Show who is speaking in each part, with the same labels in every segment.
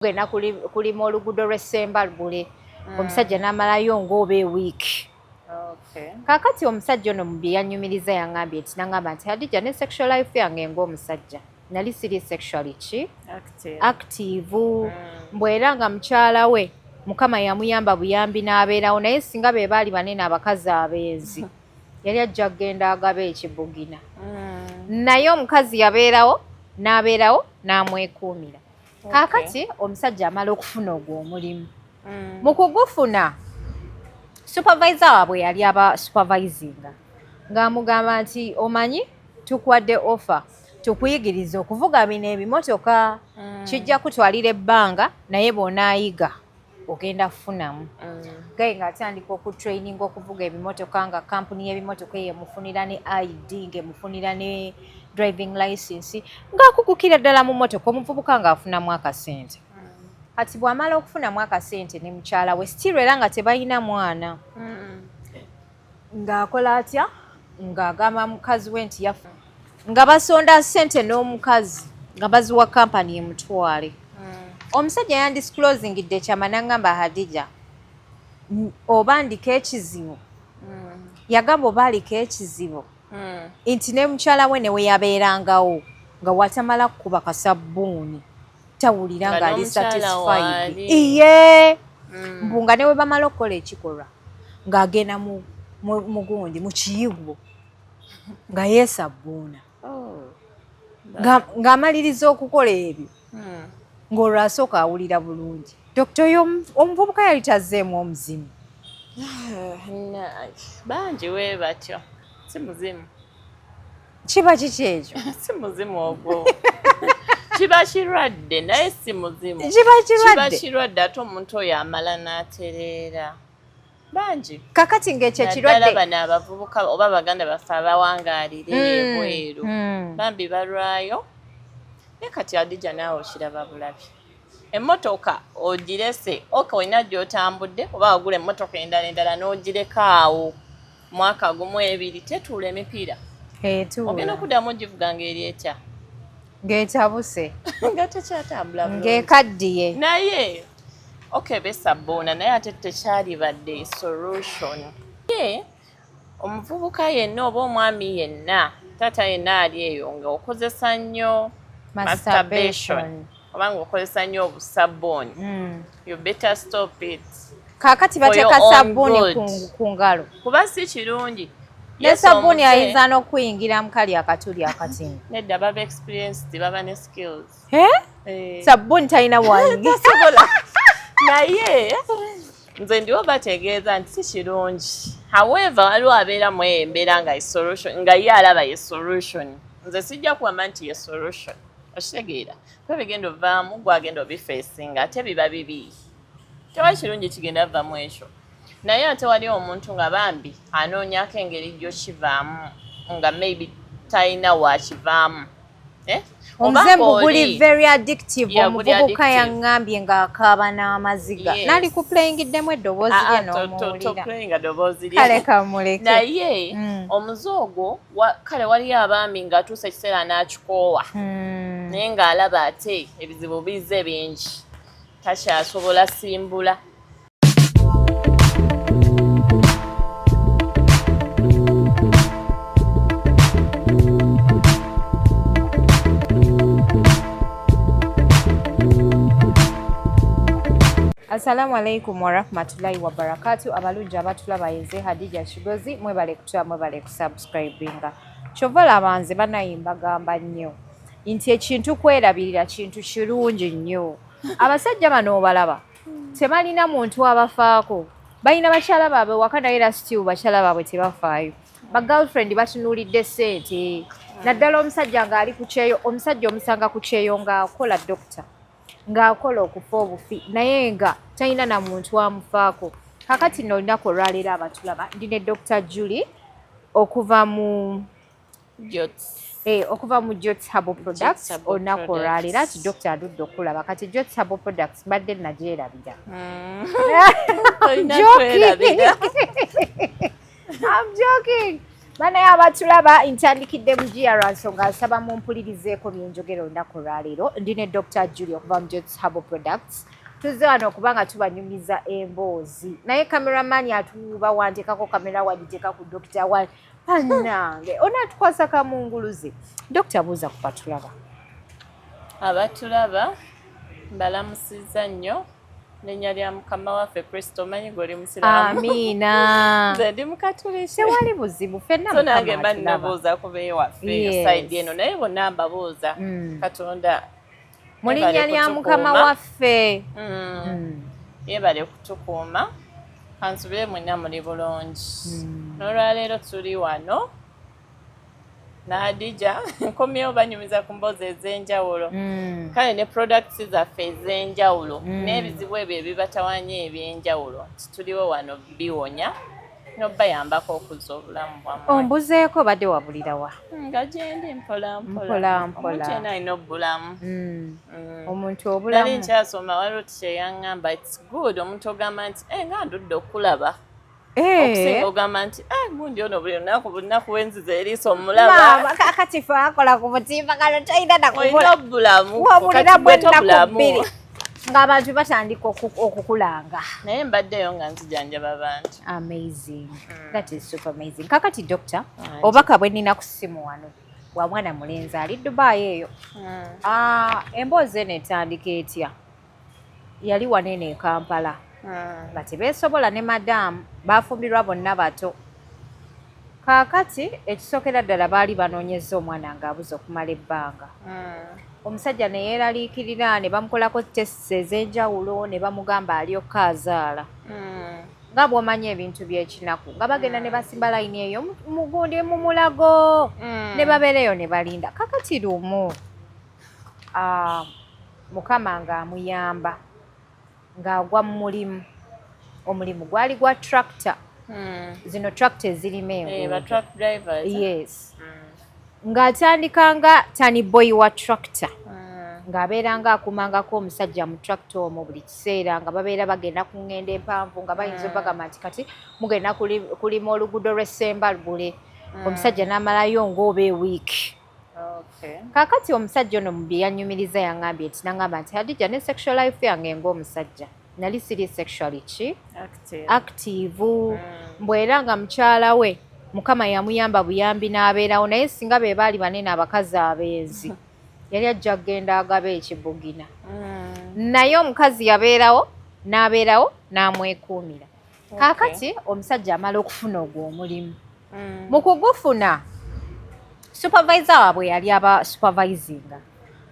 Speaker 1: Genda kulima oluguudo lw'e Sembabule, omusajja n'amalayo ng'oba ewiiki. Kaakati omusajja ono mu bye yanyumiriza yaŋŋambye nti, naŋŋamba nti, "Hadija, ne sexual life yange ng'omusajja nali siri sexually ki active." Mbw era nga mukyala we Mukama yamuyamba buyambi n'abeerawo, naye singa be baali banene abakazi abenzi, yali ajja kugenda agaba ekibugina. Naye omukazi yabeerawo n'abeerawo n'amwekuumira. Kaakati omusajja amala okufuna ogwo omulimu. Mu kugufuna, supervisor waabwe yali aba supervisinga ng'amugamba nti, "Omanyi tukuwadde offer tukuyigiriza okuvuga bino ebimotoka. Kijja kutwalira ebbanga, naye bw'onaayiga ogenda kufunamu." Gaye ng'atandika okutraininga okuvuga ebimotoka, nga kampuni y'ebimotoka eyo emufunira ne ID, ng'emufunira ne driving license, ng'akugukira ddala mu motoka. Omuvubuka ng'afunamu akasente. Kati bw'amala okufunamu akasente ne mukyala we, still era nga tebalina mwana, ng'akola atya? Ng'agamba mukazi we nti yafu nga basonda ssente n'omukazi nga baziwa kampani emutwale. Omusajja yandisclosingidde ekyama n'aŋŋamba, "Hadija, oba ndiko ekizibu." Yagamba oba aliko ekizibu nti ne mukyala we ne we yabeerangawo nga watamala kukuba kasabbuuni tawulira
Speaker 2: Nga
Speaker 1: ng'ali
Speaker 2: n'omukyala
Speaker 1: satisfied.
Speaker 2: waali.
Speaker 1: Iye, mbu nga ne we bamala okukola ekikolwa ng'agenda mu gundi mu kiyigo nga yeesabbuuna.
Speaker 2: Oh.
Speaker 1: Ng'amaliriza okukola ebyo, ng'olwo asooka awulira bulungi. Dokita, oyo omuvubuka yali tazzeemu omuzimu?
Speaker 2: Bangi we batyo, si muzimu.
Speaker 1: Kiba kiki ekyo?
Speaker 2: Si muzimu ogwo, kiba kirwadde, naye si muzimu.
Speaker 1: Kiba
Speaker 2: Kiba
Speaker 1: kirwadde.
Speaker 2: kirwadde, ate omuntu oyo amala n'atereera. Bangi.
Speaker 1: Kakati ng'ekyo
Speaker 2: Naddala
Speaker 1: ekirwadde
Speaker 2: bano abavubuka oba baganda baffe abawangaalira ebweru, bambi balwayo. Naye kati Adija, naawe okiraba bulabi, emmotoka ogirese oka olina gy'otambudde, oba wagula emmotoka endala endala n'ogireka awo mwaka gumu, 2, tetuula emipiira.
Speaker 1: Etuula.
Speaker 2: Ogenda okuddamu ogivuga ng'eri etya?
Speaker 1: Ng'etabuse.
Speaker 2: Nga tekyatambula bulungi.
Speaker 1: Ng'ekaddiye.
Speaker 2: Naye okay, besabbuuna, naye ate tekyalibadde solution. Ye omuvubuka yenna oba omwami yenna, taata yenna ali eyo nga okozesa nnyo masturbation
Speaker 1: masturbation
Speaker 2: oba ng'okozesa nnyo obusabbuuni, you better stop it.
Speaker 1: Kaakati
Speaker 2: For your
Speaker 1: bateeka
Speaker 2: own
Speaker 1: sabbuuni
Speaker 2: good.
Speaker 1: ku ngalo.
Speaker 2: Kuba si kirungi.
Speaker 1: Ne
Speaker 2: Yes,
Speaker 1: sabbuuni ayinza n'okuyingira mu kali akatuli akatini.
Speaker 2: Nedda, baba experienced, baba ne skills.
Speaker 1: Eh?
Speaker 2: Eh.
Speaker 1: Sabbuuni talina wayingira.
Speaker 2: Tasobola, naye nze ndiwo bategeeza nti si kirungi. However, waliwo abeera mu eyo embeera nga ye solution, nga ye alaba ye solution. Nze sijja kugamba nti ye solution, okitegeera? Kuba bigenda ovaamu gwagenda obifacinga, ate biba bibi, tewali kirungi kigenda vvamu ekyo. Naye ate wali omuntu nga bambi anoonyako engeri gy'okivaamu, nga maybe talina wakivaamu. Eh?
Speaker 1: Omuze
Speaker 2: Oba
Speaker 1: mbu guli
Speaker 2: ng'oli-
Speaker 1: very addictive.
Speaker 2: Yeah, guli
Speaker 1: Omuvubuka
Speaker 2: addictive.
Speaker 1: yaŋŋambye ng'akaaba n'amaziga. Nali kuplayingiddemu eddoboozi
Speaker 2: Ah,
Speaker 1: lye
Speaker 2: ah,
Speaker 1: n'omuwulira.
Speaker 2: Toplayinga ddoboozi lye.
Speaker 1: Kale kamuleke.
Speaker 2: Naye omuze ogwo kale waliyo abaami ng'atuusa ekiseera n'akikoowa, naye ng'alaba ate ebizibu bizze bingi, takyasobola simbula.
Speaker 1: Assalamu alaikum warahmatullahi wabarakatu. Abalungi abatulaba, yenze Hadija Kigozi. Mwebale kutula, mwebale kusubscribinga. Kyova olaba nze banaye mbagamba nnyo nti ekintu kwerabirira kintu kirungi nnyo. Abasajja bano obalaba tebalina muntu abafaako, balina bakyala baabwe waka, naye era still bakyala baabwe tebafaayo. Ba girlfriend batunuulidde ssente, naddala omusajja ng'ali ku kyeyo. Omusajja omusanga ku kyeyo ng'akola doctor, ng'akola okufa obufi, naye nga talina na muntu amufaako. Kakati nno olunaku olwaleero abatulaba, ndi ne Dr Julie okuva mu
Speaker 2: Jots.
Speaker 1: Okuva mu Jots Herbal Products.
Speaker 2: Herbal
Speaker 1: Olunaku
Speaker 2: Products.
Speaker 1: olwaleero ati Dr aludde okulaba. Kati Jots Herbal Products mbadde nagyerabira.
Speaker 2: Olina
Speaker 1: Joking.
Speaker 2: kwerabira.
Speaker 1: I'm joking. Banaye abatulaba, ntandikidde mu GR nsonga, nsaba mumpulirizeeko byenjogera olunaku olwaleero. Ndi ne Dr Julie okuva mu Jots Herbal Products. Tuzze wano okuba nga tubanyumiza emboozi, naye cameraman atuuba wanteekako kamera, wagiteeka ku dokita wa bannange onaatukwasa kamunguluze. Dokita, buuza ku batulaba.
Speaker 2: Abatulaba, mbalamusizza nnyo n'erinnya lya Mukama waffe Kristo. Omanyi gwe oli musiraamu.
Speaker 1: Amiina.
Speaker 2: Nze ndi mukatuliki.
Speaker 1: Tewali buzibu, ffenna.
Speaker 2: So nange
Speaker 1: Mukama
Speaker 2: mba
Speaker 1: atulaba.
Speaker 2: ninabuuza ku beewaffe eyo side eno, naye bonna mbabuuza. Katonda
Speaker 1: Mu linnya
Speaker 2: yeebale
Speaker 1: lya Mukama
Speaker 2: kutukuuma.
Speaker 1: waffe.
Speaker 2: Yeebale kutukuuma. Kansubire mwenna muli bulungi. N'olwaleero tuli wano n'Adija, nkomyewo banyumiza ku mboozi ez'enjawulo, kale ne products zaffe ez'enjawulo n'ebizibu ebyo ebibatawanya ebyenjawulo, nti tuliwo wano biwonya n'obayambako okuzza obulamu bwammwe.
Speaker 1: Ombuzeeko, badde wabulirawa?
Speaker 2: Nga gyendi mpola mpola.
Speaker 1: Mpola mpola.
Speaker 2: Omuntu yenna alina obulamu.
Speaker 1: Omuntu
Speaker 2: Nali
Speaker 1: obulamu.
Speaker 2: nkyasoma, waliwo kyeyaŋŋamba, "It's good omuntu ogamba nti, 'Eh, nga ndudde okulaba,' okusinga ogamba nti, 'Eh, gundi ono buli lunaku buli lunaku wenziza eriiso omulaba.'"
Speaker 1: Maama, kakati fe akola ku mutimbagano talina
Speaker 2: Olina
Speaker 1: nakubula.
Speaker 2: obulamu.
Speaker 1: Wabulira
Speaker 2: Kati gwe
Speaker 1: bwennaku
Speaker 2: tobulamu.
Speaker 1: 2 ng'abantu batandika okukulanga.
Speaker 2: Naye mbaddeyo nga nzijanjaba abantu.
Speaker 1: Amazing, that is super amazing. Kakati doctor,
Speaker 2: Angi.
Speaker 1: obubaka bwe nnina ku ssimu wano bwa mwana mulenzi ali Dubai eyo. Ah, emboozi eno etandika etya? Yali wanene e Kampala nga tebeesobola ne madaamu, bafumbirwa bonna bato. Kaakati ekisookera ddala baali banoonyeza omwana ng'abuze okumala ebbanga. Omusajja ne yeeraliikirira, ne bamukolako tests ez'enjawulo, ne bamugamba alyoka azaala. Nga bw'omanyi ebintu by'ekinaku, nga bagenda ne basimba layini eyo mugundi mu Mulago, ne babeereyo ne balinda. Kakati lumu, ah, Mukama ng'amuyamba ng'agwa mu mulimu. Omulimu gwali gwa tractor, zino tractor ezirima
Speaker 2: Eh, ba
Speaker 1: enguudo.
Speaker 2: truck drivers.
Speaker 1: Yes, ng'atandika nga turn boy wa tractor, ng'abeera ng'akumangako omusajja mu tractor omwo buli kiseera, nga babeera bagenda ku ŋŋendo empanvu, nga bayinza obagamba nti kati mugenda kulima oluguudo lw'Essembalubule. Omusajja n'amalayo ng'oba ewiiki. Kaakati omusajja ono mu bye yannyumiriza yaŋŋambye nti, naŋŋamba nti, "Hadija, ne sexual life yange ng'omusajja nali siri sexually ki
Speaker 2: Active.
Speaker 1: active." Mbwera nga mukyala we Mukama yamuyamba buyambi n'abeerawo, naye singa be baali banene abakazi abenzi, yali ajja kugenda agaba ekibugina. Naye omukazi yabeerawo n'abeerawo n'amwekuumira. Kaakati omusajja amala okufuna ogwo omulimu. Mu kugufuna, supervisor waabwe yali aba supervisinga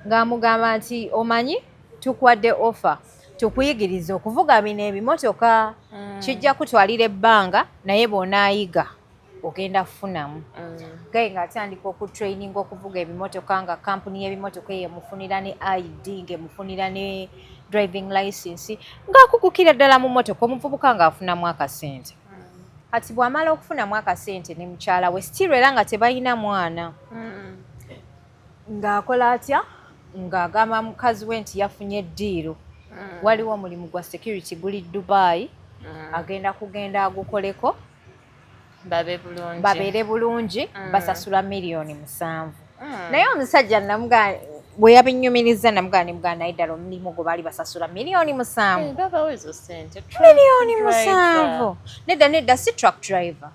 Speaker 1: ng'amugamba nti, "Omanyi tukuwadde offer tukuyigiriza okuvuga bino ebimotoka. Kijja kutwalira ebbanga, naye bw'onaayiga ogenda kufunamu." Gaye ng'atandika okutraininga okuvuga ebimotoka, nga kampuni y'ebimotoka eyo emufunira ne ID, ng'emufunira ne driving license, ng'akugukira ddala mu motoka. Omuvubuka ng'afunamu akasente. Kati bw'amala okufunamu akasente ne mukyala we, still era nga tebalina mwana, ng'akola atya? Ng'agamba mukazi we nti yafunye eddiiro, waliwo omulimu gwa security guli Dubai, agenda kugenda agukoleko.
Speaker 2: Babe bulungi.
Speaker 1: Babeere bulungi, basasula miliyoni 7. Naye omusajja namugaa bwe yabinyumiriza, namugaa nemugaa, naye ddala omulimu gwe baali basasula miliyoni 7?
Speaker 2: Eh, babawo ezo sente.
Speaker 1: Miliyoni
Speaker 2: Truck driver.
Speaker 1: 7? Nedda, nedda, si truck driver.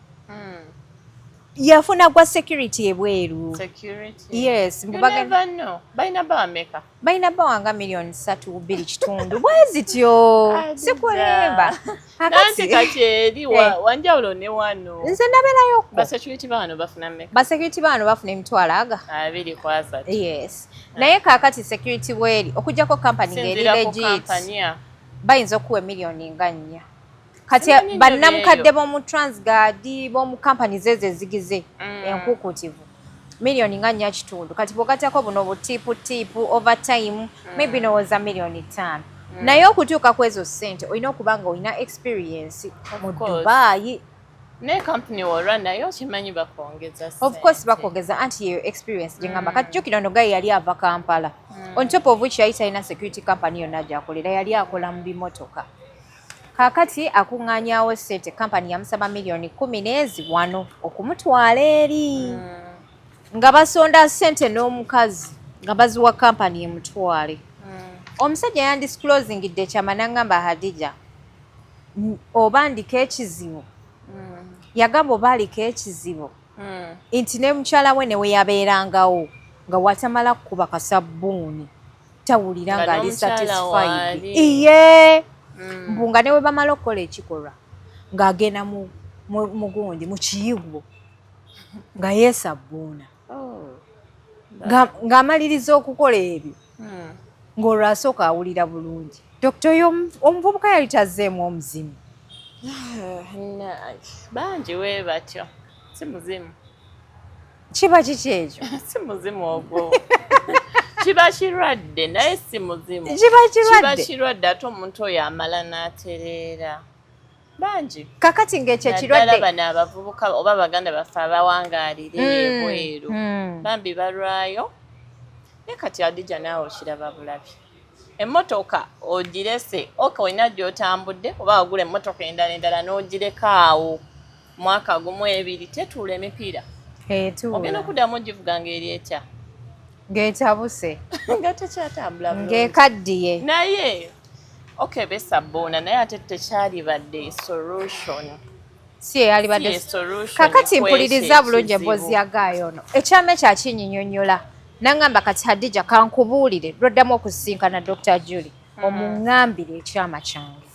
Speaker 1: Yafuna gwa security ebweru.
Speaker 2: Security.
Speaker 1: Yes.
Speaker 2: You
Speaker 1: Mbu bagenda
Speaker 2: never know. Balina bameka?
Speaker 1: Balina bawanga miliyoni 3.2 kitundu bwe zityo.
Speaker 2: Adija.
Speaker 1: Sikulimba.
Speaker 2: Nanti kati eri
Speaker 1: Eh.
Speaker 2: wanjawulo ne wano.
Speaker 1: Nze nabeerayokko.
Speaker 2: Basecurity bano bafuna mmeka?
Speaker 1: Basecurity bano bafuna emitwalo aga
Speaker 2: 23.
Speaker 1: Yes, naye kaakati security bweri, okuggyako company ng'eri
Speaker 2: Sinzira ku
Speaker 1: legit,
Speaker 2: kampani ya.
Speaker 1: bayinza okuwa emiliyoni nga 4. Kati
Speaker 2: Simanyi nnyo
Speaker 1: bannamukadde
Speaker 2: byeyo.
Speaker 1: b'omu Transguard, b'omu companies ezo ezigize enkukuutivu, miliyoni nga 4 kitundu. Kati bw'ogattako buno butipu tipu, overtime, maybe nowooza miliyoni 5. Naye okutuuka ku ezo ssente olina okuba nga olina experience mu
Speaker 2: Course.
Speaker 1: Dubai.
Speaker 2: Ne company wolwa naye okimanyi bakwongeza
Speaker 1: Of course.
Speaker 2: ssente.
Speaker 1: Bakwongeza, anti yeyo experience gye ngamba. Kati jjukira ono guy yali ava Kampala, on top of which yali talina security company yonna gy'akolera, yali akola mu bimotoka. Kaakati akuŋŋaanyawo ssente, kampani yamusaba miliyoni 10 n'ezi wano okumutwala eri, nga basonda ssente n'omukazi nga baziwa kampani emutwale. Omusajja yandisclosingidde ekyama n'aŋŋamba, "Hadija, oba ndiko ekizibu." Yagamba oba aliko ekizibu nti ne mukyala we ne we yabeerangawo nga watamala kukuba kasabbuuni tawulira
Speaker 2: Nga
Speaker 1: ng'ali
Speaker 2: n'omukyala
Speaker 1: satisfied.
Speaker 2: waali.
Speaker 1: Iye, mbu nga ne we bamala okukola ekikolwa ng'agenda mu gundi mu kiyigo nga yeesabbuuna.
Speaker 2: Oh.
Speaker 1: Ng'amaliriza okukola ebyo, ng'olwo asooka awulira bulungi. Dokita, oyo omuvubuka yali tazzeemu omuzimu?
Speaker 2: Bangi we batyo, si muzimu.
Speaker 1: Kiba kiki ekyo?
Speaker 2: Si muzimu ogwo, kiba kirwadde, naye si muzimu.
Speaker 1: Kiba
Speaker 2: Kiba
Speaker 1: kirwadde.
Speaker 2: kirwadde, ate omuntu oyo amala n'atereera. Bangi.
Speaker 1: Kakati ng'ekyo
Speaker 2: Naddala
Speaker 1: ekirwadde
Speaker 2: bano abavubuka oba baganda baffe abawangaalira ebweru, bambi balwayo. Naye kati Adija, naawe okiraba bulabi, emmotoka ogirese oka olina gy'otambudde oba wagula emmotoka endala endala n'ogireka awo mwaka gumu, 2, tetuula emipiira.
Speaker 1: Etuula.
Speaker 2: Ogenda okuddamu ogivuga ng'eri etya?
Speaker 1: Ng'etabuse.
Speaker 2: Nga tekyatambula bulungi.
Speaker 1: Ng'ekaddiye.
Speaker 2: Naye okay, besabbuuna, naye ate tekyalibadde solution.
Speaker 1: Si eyalibadde.
Speaker 2: Si solution.
Speaker 1: Kakati
Speaker 2: kw'ekyo
Speaker 1: mpuliriza bulungi
Speaker 2: ekizibu.
Speaker 1: emboozi ya guy ono. Ekyama ekyo akinyinyonnyola n'aŋŋamba, "Kati Hadija, kankubuulire, lwoddamu okusisinkana Dr Julie, omuŋŋambire ekyama kyange."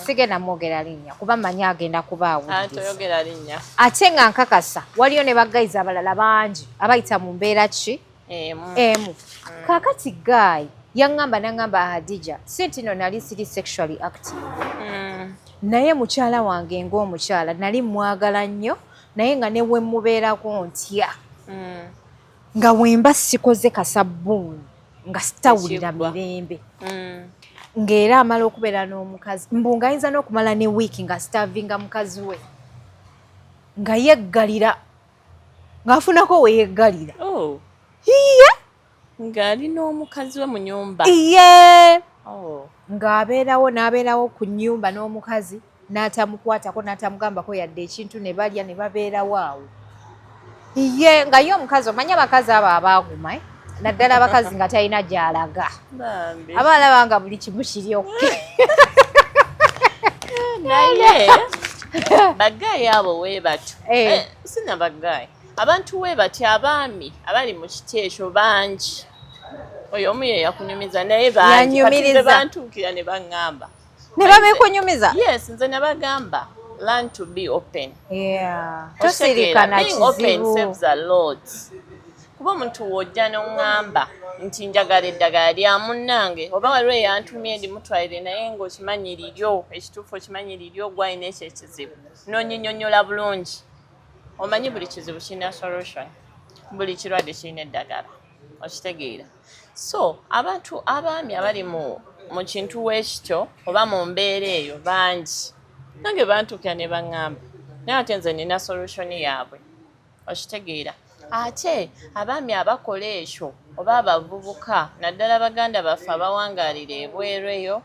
Speaker 1: Sigenda mwogera linnya kuba manyi agenda kuba
Speaker 2: Ah,
Speaker 1: awuliriza.
Speaker 2: Toyogera linnya.
Speaker 1: Ate nga nkakasa waliyo ne ba guys abalala bangi abayita mu mbeera ki
Speaker 2: Emu.
Speaker 1: emu. Kaakati guy yaŋŋamba n'aŋŋamba, "Hadija, si nti no nali siri sexually active, naye mukyala wange ng'omukyala nali mwagala nnyo, naye nga ne we mubeerako ntya, nga wemba sikoze kasabbuuni nga sitawulira
Speaker 2: Tekiggwa.
Speaker 1: mirembe." Ng'era amala okubeera n'omukazi, mbu ng'ayinza n'okumala ne wiiki nga starvinga mukazi we, nga yeggalira, ng'afunako we yeggalira.
Speaker 2: Oh.
Speaker 1: Iye.
Speaker 2: Ng'ali n'omukazi we mu nyumba?
Speaker 1: Iye.
Speaker 2: Oh.
Speaker 1: Ng'abeerawo n'abeerawo ku nnyumba n'omukazi n'atamukwatako, n'atamugambako yadde ekintu, ne balya ne babeerawo awo. Ye nga ye omukazi, omanyi abakazi abo abaaguma, eh? Naddala abakazi nga talina gy'alaga.
Speaker 2: Bambi.
Speaker 1: Aba alaba nga buli kimu kiri okay.
Speaker 2: Naye ba guy abo we batyo.
Speaker 1: Eh.
Speaker 2: Eh, sina ba guy, abantu we batyo, abaami abali mu kiti ekyo bangi. Oyo omu ye yakunyumiza, naye bangi. Kati nze
Speaker 1: Yanyumiriza.
Speaker 2: bantuukira ne baŋŋamba.
Speaker 1: Ne babikunyumiza?
Speaker 2: Yes, nze nabagamba, learn to be open.
Speaker 1: Yeah.
Speaker 2: Otegeera,
Speaker 1: Tosirikana
Speaker 2: being open
Speaker 1: kizibu.
Speaker 2: saves a lot, kuba omuntu w'ojja n'oŋŋamba nti njagala eddagala lya munnange oba waliwo eyantumye ndimutwalire, naye ng'okimanyi liryo ekituufu, okimanyi liryo gwalina ekyo ekizibu, n'onyinyonnyola bulungi. Omanyi buli kizibu kirina solution, buli kirwadde kirina eddagala, okitegeera? So abantu abaami abali mu kintu weekityo oba mu mbeera eyo bangi. Nange bantuukira ne baŋŋamba, naye ate nze nina solution yaabwe, okitegeera? Ate abaami abakola ekyo oba abavubuka, naddala baganda baffe abawangaalira ebweru eyo,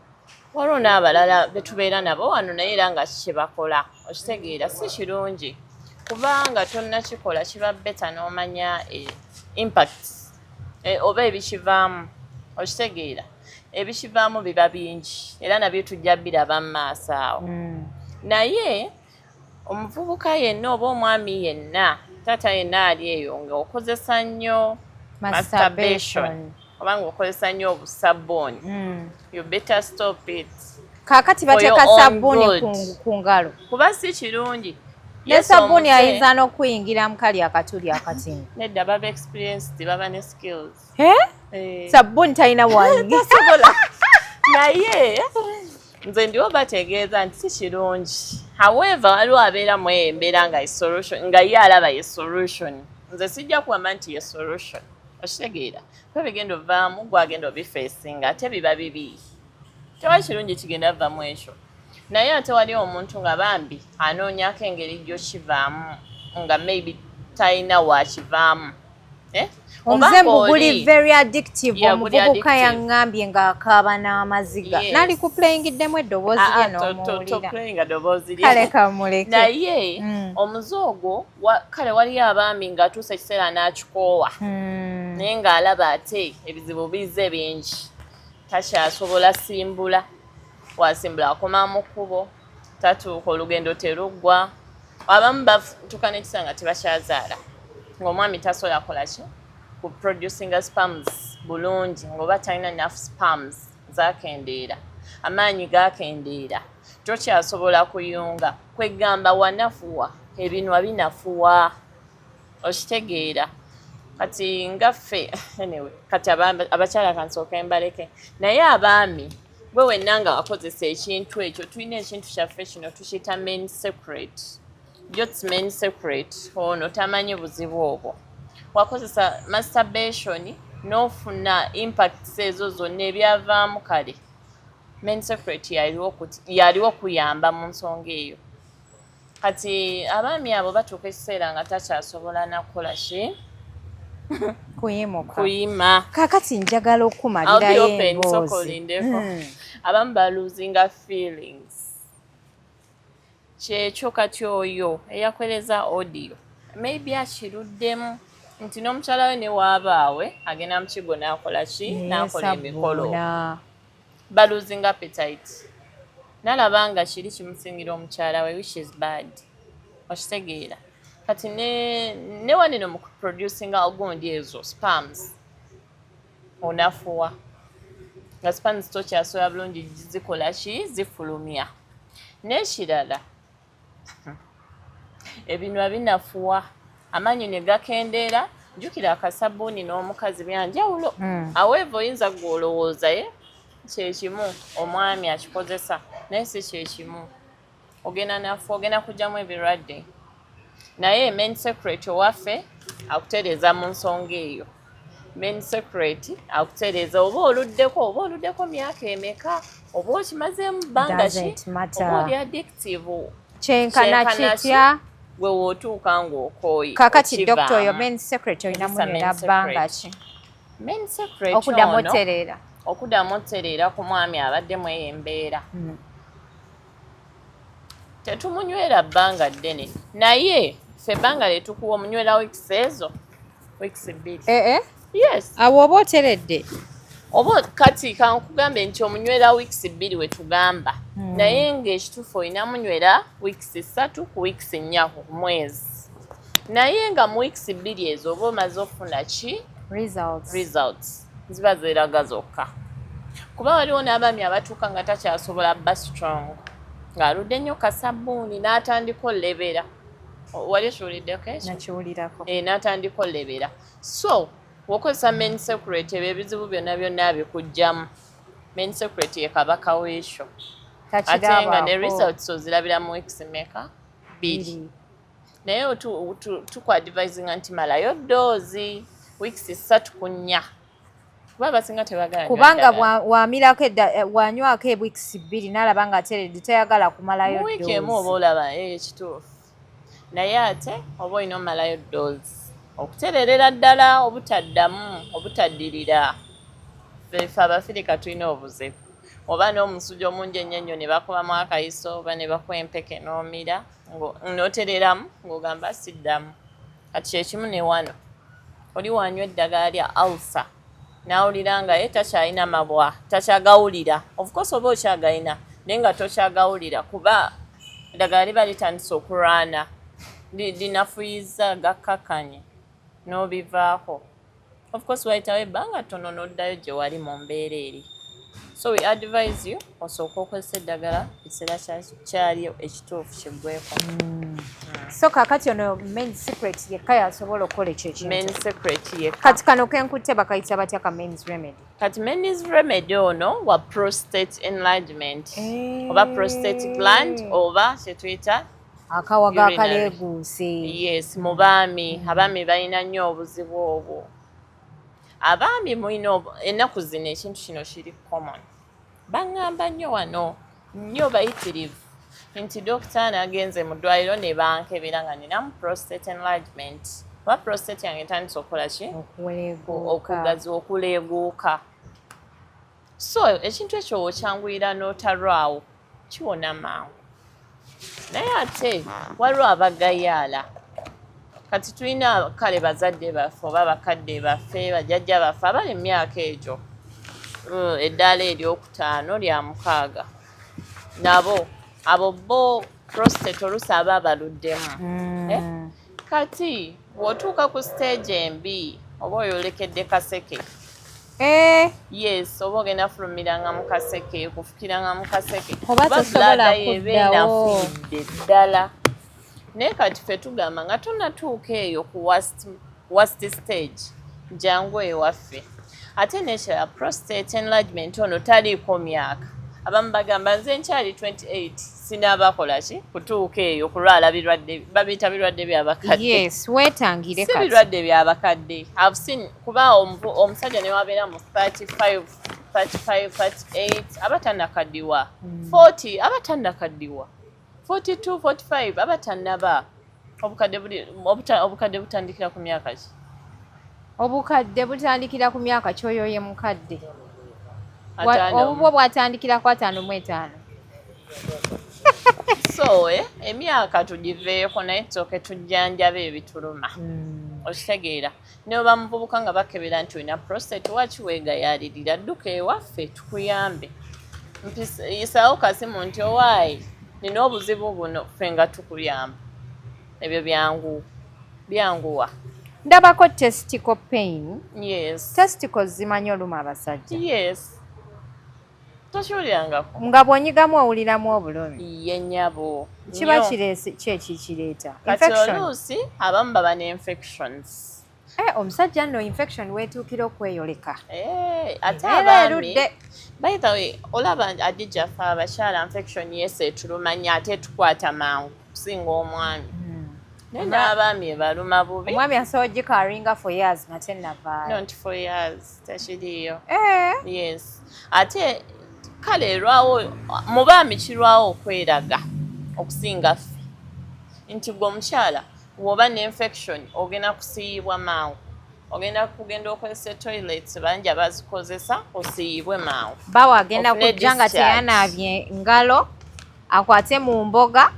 Speaker 2: waliwo n'abalala betubeera nabo wano, naye era nga kye bakola, okitegeera, si kirungi, kubanga tonnakikola kiba better n'omanya impact oba ebikivaamu, okitegeera? Ebikivaamu biba bingi, era nabyo tujja biraba mu maaso awo. Naye omuvubuka yenna oba omwami yenna, taata yenna ali eyo ng'okozesa nnyo masturbation
Speaker 1: Masturbation.
Speaker 2: oba ng'okozesa nnyo obusabbuuni, you better stop it.
Speaker 1: Kaakati
Speaker 2: For your
Speaker 1: bateeka
Speaker 2: own
Speaker 1: sabbuuni
Speaker 2: good.
Speaker 1: ku ngalo.
Speaker 2: Kuba si kirungi.
Speaker 1: Ne
Speaker 2: Yes,
Speaker 1: sabbuuni
Speaker 2: omuze-
Speaker 1: ayinza n'okuyingira mu kali akatuli akatini.
Speaker 2: Nedda, baba experienced, baba ne skills.
Speaker 1: Eh?
Speaker 2: Eh.
Speaker 1: Sabbuuni talina wayingira.
Speaker 2: Tasobola. Naye nze ndiwo bategeeza nti si kirungi. However, waliwo abeera mu eyo embeera nga ye solution, nga ye alaba ye solution. Nze sijja kugamba nti ye solution, okitegeera? Kuba bigenda ovaamu gwagenda obifacinga, ate biba bibi, tewali kirungi kigenda vvamu ekyo. Naye ate wali omuntu nga bambi anoonyako engeri gy'okivaamu, nga maybe talina wakivaamu, eh?
Speaker 1: Omuze mbu guli very addictive. Omuvubuka yaŋŋambye ng'akaaba n'amaziga. Nali kuplayingiddemu eddoboozi lye n'omuwulira. Kale kamuleke.
Speaker 2: Naye omuze ogwo, kale waliyo abaami ng'atuusa ekiseera n'akikoowa, naye ng'alaba ate ebizibu bizze bingi, takyasobola simbula, wasimbula akoma mu kkubo, tatuuka, olugendo teruggwa. Abamu batuuka n'ekiseera nga tebakyazaala, ng'omwami tasobola kola ki, ku producinga sperms bulungi, ng'oba talina enough sperms, zakendeera, amaanyi gakendeera, tokyasobola kuyunga. Kwegamba wanafuwa, ebinwa binafuwa, okitegeera? Kati ngaffe, anyway, kati abakyala kansooke mbaleke, naye abaami gwe wenna nga wakozesa ekintu ekyo, tulina ekintu kyaffe kino tukiyita Men Secret. Jots Men Secret ono tamanyi buzibu obwo. Wakozesa masturbation n'ofuna impacts ezo zonna ebyavaamu, kale Men Secret yaliwo kuyamba mu nsonga eyo. Kati abaami abo batuuka ekiseera nga takyasobola nakukola ki?
Speaker 1: Kuyimuka.
Speaker 2: Kuyima.
Speaker 1: Kakati njagala okumalirayo emboozi.
Speaker 2: Abamu balosinga feelings, kyekyo. Kati oyo eyakoleza audio maybe akiruddemu nti n'omukyala we ne waabaawe agenda mu kigo n'akola ki, n'akola emikolo, balosinga appetite, nalaba nga kiri kimusingira omukyala we, which is bad, okitegeera? Kati ne wanino mu kuproducinga gundi ezo sperms onafuwa, nga sperms tokyasobola bulungi zikola ki, zifulumya. N'ekirala, ebinwa binafuwa, amaanyi ne gakendeera. Jjukira akasabuuni n'omukazi byanjawulo. Aweeva oyinza gwe olowooza ye kyekimu, omwami akikozesa, naye si kyekimu. Ogenda nafu, ogenda kugyamu ebirwadde. Naye Men Secret owaffe akutereeza mu nsonga eyo. Men Secret akutereeza oba oluddeko, oba oluddeko myaka emeka, oba okimazeemu bbanga ki, oba oli addictive.
Speaker 1: Kyenkana kitya?
Speaker 2: Gwe wootuuka ng'okooye.
Speaker 1: Kakati doctor, oyo Men Secret olina munywera bbanga ki?
Speaker 2: Men Secret
Speaker 1: okuddamu otereera.
Speaker 2: Okuddamu otereera ku mwami abaddemu eyo embeera, tetumunywera bbanga ddene, naye ffe ebbanga lyetukuwa omunywera weeks ezo, weeks 2.
Speaker 1: Eh, eh?
Speaker 2: Yes.
Speaker 1: Awo oba oteredde?
Speaker 2: Oba kati kankugambe nti omunywera weeks 2 wetugamba, naye ng'ekituufu olina munywera weeks 3 ku weeks 4 ku mwezi, naye nga mu weeks 2 ezo oba omaze okufuna ki?
Speaker 1: Results.
Speaker 2: Results ziba zeeraga zokka, kuba waliwo n'abaami abatuuka nga takyasobola bba strong, ng'aludde nnyo kasabbuuni n'atandika olebera. Wali okiwuliddeko ekyo?
Speaker 1: Nakiwulirako.
Speaker 2: Eh, n'atandika olebera. So bw'okozesa Men Secret, ebyo ebizibu byonna byonna bikugjamu. Men Secret ye kabaka w'ekyo, ate nga ne results ozirabira mu weeks meka? 2. Naye tukuadvisinga nti malayo dose weeks 3 ku 4, kuba abasinga tebagala.
Speaker 1: Kubanga wamirako edda, wanywako eweeks 2 n'alaba nga ateredde, tayagala kumalayo.
Speaker 2: Mu wiiki emu oba olaba ekituufu, naye ate oba olina omalayo dose okutererera ddala, obutaddamu, obutaddirira. Ffe Abafirika tulina obuzibu, oba n'omusujja omungi ennyo ennyo ne bakubamu akayiso oba ne bakuwa empeke n'omira n'otereramu ng'ogamba siddamu. Kati kyekimu ne wano, oli wanywa eddagala lya ulcer n'awulira nga ye takyalina mabwa, takyagawulira. Of course oba okyagayina, naye nga tokyagawulira, kuba eddagala liba litandise okulwana, linafuyiza, gakkakkanye n'obivaako. Of course wayitawo ebbanga ttono n'oddayo gye wali mu mbeera eri. So we advise you osooke okozesa eddagala ekiseera kyalyo ekituufu kiggweko.
Speaker 1: So kakati ono Men Secret yekka yasobola okukola ekyo ekintu?
Speaker 2: Men Secret yekka.
Speaker 1: Kati kano kenkutte bakayita batya, ka Men's Remedy?
Speaker 2: Kati Men's Remedy ono wa prostate enlargement oba prostate gland oba kyetuyita
Speaker 1: akawaga
Speaker 2: urinary.
Speaker 1: Akaleeguuse.
Speaker 2: Yes, mu baami. Abaami balina nnyo obuzibu obwo. Abaami mulina ennaku zino ekintu kino kiri common. Baŋŋamba nnyo wano nnyo bayitirivu nti, "Dokita, nagenze mu ddwaliro ne bankebera nga ninamu prostate enlargement." Oba prostate yange etandise okukola ki?
Speaker 1: Okuleeguuka.
Speaker 2: Okugaziwa, okuleeguuka. So ekintu ekyo wokyanguyira n'otalwawo, kiwona mangu. Naye ate waliwo abagayaala. Kati tulina kale bazadde baffe oba bakadde baffe, bajjajja baffe abali mu myaka egyo, eddaala eryokutaano, lya mukaaga, nabo abo bo prostate oluusi aba abaluddemu. Eh? Kati bw'otuuka ku stage embi, oba oyolekedde kaseke.
Speaker 1: Eh,
Speaker 2: Yes, oba ogenda fulumiranga mu kaseke, kufukiranga mu kaseke.
Speaker 1: Oba tosobola
Speaker 2: Bladder eba
Speaker 1: kuddawo.
Speaker 2: enafuyidde ddala. Naye kati ffe tugamba nga tonatuuka eyo ku worst stage, jangu ewaffe. Ate nekirala, prostate enlargement ono taliiko myaka. Abamu bagamba, "Nze nkyali 28, sinabakola ki kutuuka eyo kulwala birwadde." Babiyita birwadde byabakadde.
Speaker 1: Yes, weetangire
Speaker 2: Si
Speaker 1: kati.
Speaker 2: birwadde byabakadde. I've seen kuba omusajja ne wabeera mu 35, 35, 38 aba tannakaddiwa, 40 aba tannakaddiwa, 42, 45 aba tannaba. Obukadde obukadde butandikira ku myaka ki?
Speaker 1: Obukadde butandikira ku myaka kyoyoye mukadde.
Speaker 2: 50.
Speaker 1: Obubwo bwatandikira ku 55.
Speaker 2: So emyaka tugiveeko, naye tusooke tujjanjabe ebituluma. Okitegeera? Ne oba muvubuka nga bakebera nti olina prostate, waki weegayaalirira? Dduka ewaffe tukuyambe. Yisaawo kasimu nti, "Owaayi, nina obuzibu buno," ffe nga tukuyamba. Ebyo byangu, byanguwa.
Speaker 1: Ndabako testicle pain.
Speaker 2: Yes.
Speaker 1: Testicles zimanyi oluma abasajja.
Speaker 2: Yes, tokiwulirangako?
Speaker 1: Nga bw'onyigamu owuliramu obulumi.
Speaker 2: Ye nnyabo.
Speaker 1: Kiba
Speaker 2: Nnyo.
Speaker 1: kireese ki ekikireeta?
Speaker 2: Kati
Speaker 1: Infection?
Speaker 2: oluusi abamu baba ne infections.
Speaker 1: Eh, omusajja nno infection weetuukira okweyoleka.
Speaker 2: Eh, ate
Speaker 1: Era
Speaker 2: abaami,
Speaker 1: erudde.
Speaker 2: by the way, olaba Adija, ffe abakyala infection yese etuluma nnyo ate etukwata mangu kusinga omwami, naye n'abaami ebaluma bubi.
Speaker 1: Omwami asobola ogicarryinga for years nga tennavaayo.
Speaker 2: Not for years, tekiriiyo.
Speaker 1: Eh,
Speaker 2: Yes, ate kale erwawo mu baami, kirwawo okweraga okusinga ffe, nti gwe omukyala bw'oba ne infection ogenda kusiiyibwa mangu, ogenda kugenda okozesa toilets bangi abazikozesa, osiiyibwe mangu.
Speaker 1: Bawa agenda
Speaker 2: Ofune
Speaker 1: kujja nga
Speaker 2: discharge.
Speaker 1: teyanaabye ngalo, akwate mu mboga.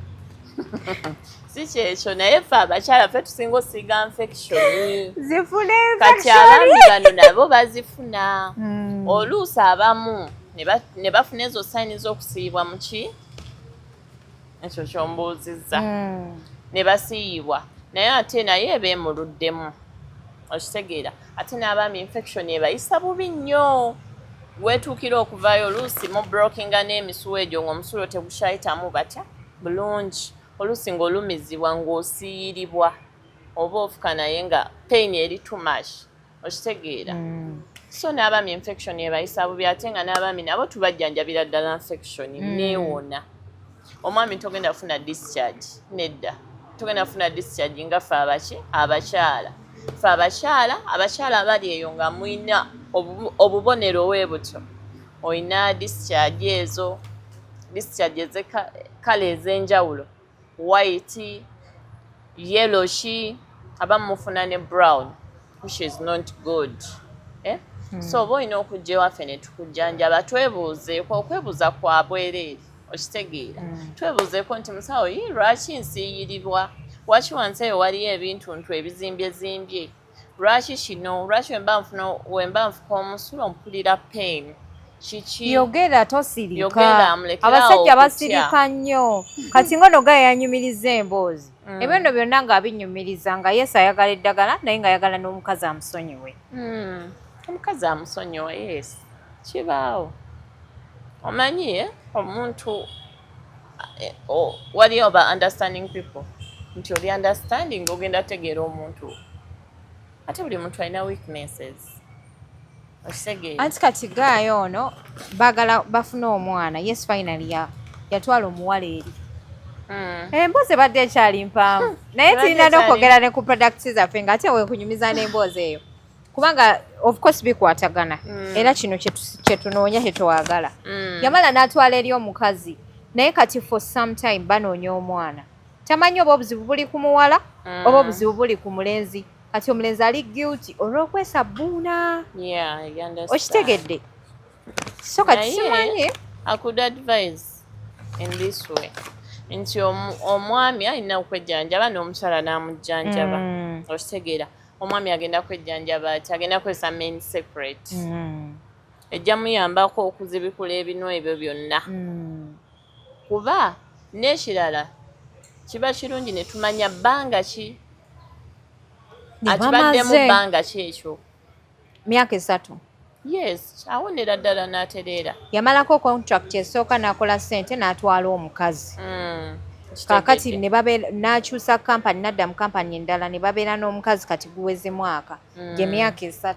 Speaker 2: Si kyekyo, naye ffe abakyala ffe tusinga osiiga infection.
Speaker 1: Zifune.
Speaker 2: Kati abaami bano nabo bazifuna. Oluusi abamu ne bafuna ezo signs z'okusiiyibwa mu ki ekyo kyombuuzizza, ne basiiyibwa, naye ate naye eba emuluddemu. Okitegeera? Ate n'abaami infection ebayisa bubi nnyo, weetuukira okuvaayo oluusi mu blockinga n'emisuwa egyo, ng'omusulo tegukyayitamu batya bulungi, oluusi ng'olumizibwa, ng'osiiyiribwa oba ofuka, naye nga pain eri too much. Okitegeera? So n'abaami infection ebayisa bubi, ate nga n'abaami nabo tubajjanjabira ddala infection neewona. Omwami togenda kufuna discharge, nedda, togenda kufuna discharge nga ffe abaki abakyala. Ffe abakyala abali eyo nga mulina obubonero bwe butyo, olina discharge ezo, discharge ezekala ez'enjawulo, white, yellowish, abamu mufuna ne brown, which is not good, eh? So oba olina okujja ewaffe ne tukujjanjaba, twebuuzeeko okwebuuza kwa bwereere. Okitegeera? Twebuuzeeko nti, "Musawo, yi lwaki nsiiyirirwa? Lwaki wansi eyo waliyo ebintuntu ebizimbyezimbye? Lwaki kino? Lwaki wemba nfuka omusulo mpulira pain? Kiki?"
Speaker 1: Yogera, tosirika.
Speaker 2: Yogera, mulekere awo
Speaker 1: Abasajja
Speaker 2: okutya.
Speaker 1: basirika nnyo. Kati ngono gaye yanyumiriza emboozi, ebyo nno byonna ng'abinyumiriza nga yesu ayagala eddagala, naye ng'ayagala n'omukazi amusonyiwe.
Speaker 2: Omukazi amusonyiwa, yes, kibaawo. Omanyi, omuntu waliyo ba understanding people, nti oli understanding, ogenda tegeera omuntu, ate buli muntu alina weaknesses. Okitegeera?
Speaker 1: Anti kati gaayo ono baagala bafune omwana. Yes, finally yatwala omuwala eri. Emboozi ebadde ekyali mpanvu, naye
Speaker 2: Ebadde
Speaker 1: tulina n'okwogera ne ku products zaffe, ng'ate weekunyumiza n'emboozi eyo, kubanga of course bikwatagana. Era kino kyetunoonya, kyetwagala. Yamala n'atwala eri omukazi, naye kati for some time banoonya omwana. Tamanyi oba obuzibu buli ku muwala oba obuzibu buli ku mulenzi. Kati omulenzi ali guilty olw'okwesabbuuna.
Speaker 2: Yeah, I understand.
Speaker 1: Okitegedde? So kati
Speaker 2: Naye,
Speaker 1: simanyi.
Speaker 2: I could advise in this way nti omwami alina okwejjanjaba n'omukyala n'amujjanjaba. Okitegeera? Omwami agenda kwejjanjaba ati agenda kukozesa Men Secret. Ejja muyambako okuzibikula ebinwa ebyo byonna. Kuba n'ekirala, kiba kirungi ne tumanya bbanga ki
Speaker 1: Ne
Speaker 2: akibaddemu,
Speaker 1: bamaze.
Speaker 2: bbanga ki ekyo.
Speaker 1: Myaka 3.
Speaker 2: Yes, awonera ddala n'atereera.
Speaker 1: Yamalako contract esooka, n'akola ssente, n'atwala omukazi. Kaakati
Speaker 2: Kitegedde.
Speaker 1: ne babeera, n'akyusa kampani, n'adda mu kampani endala, ne babeera n'omukazi. Kati guweze mwaka, gye myaka 3.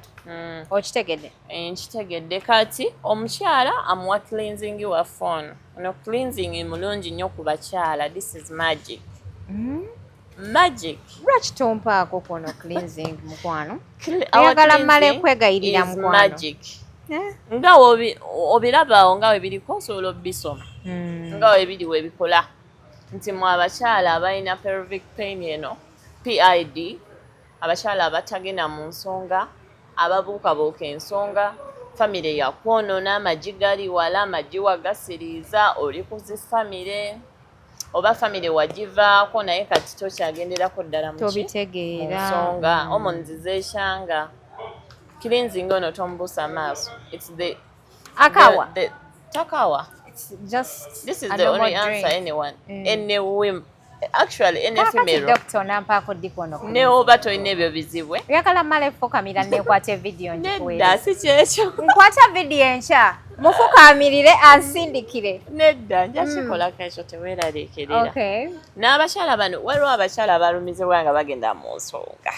Speaker 1: Okitegedde?
Speaker 2: Eh, nkitegedde. Kati omukyala amuwa cleansing wa phone. Ono cleansing mulungi nnyo ku bakyala. This is magic, magic.
Speaker 1: Lwaki tompaako kwono cleansing, mukwano?
Speaker 2: Our
Speaker 1: Oyagala mmale
Speaker 2: cleansing
Speaker 1: kwegayirira,
Speaker 2: is
Speaker 1: mukwano?
Speaker 2: magic.
Speaker 1: Eh?
Speaker 2: Nga obirabaawo nga webiriko, osobola obisoma nga webiri webikola nti mwe abakyala abalina pelvic pain eno, PID, abakyala abatagenda mu nsonga, ababuukabuuka ensonga, famire yakwonoona, amagi gali wala, amagi wagasiriiza, oli ku zi famire oba famire wagivaako, naye kati tokyagenderako ddala mu ki?
Speaker 1: Tobitegeera.
Speaker 2: Mu nsonga, hormones zekyanga. Cleansing ono tomubuusa maaso. It's the
Speaker 1: Akawa?
Speaker 2: Takawa.
Speaker 1: It's just
Speaker 2: This is
Speaker 1: a
Speaker 2: the
Speaker 1: normal
Speaker 2: only answer.
Speaker 1: Drink.
Speaker 2: Anyone, any women actually, any
Speaker 1: Kaakati
Speaker 2: female.
Speaker 1: Doctor, onampaako ddi kwono?
Speaker 2: Ne oba tolina ebyo bizibu, eh?
Speaker 1: Oyagala mmala efukamira nekwata evidiyo
Speaker 2: Nedda.
Speaker 1: ngikuweereza?
Speaker 2: Si kyekyo.
Speaker 1: Nkwata vidiyo enkya, mufukamirire ansindikire.
Speaker 2: Nedda, nja kikolako ekyo, teweeraliikirira.
Speaker 1: Okay.
Speaker 2: N'abakyala bano, waliwo abakyala abalumizibwa nga bagenda mu nsonga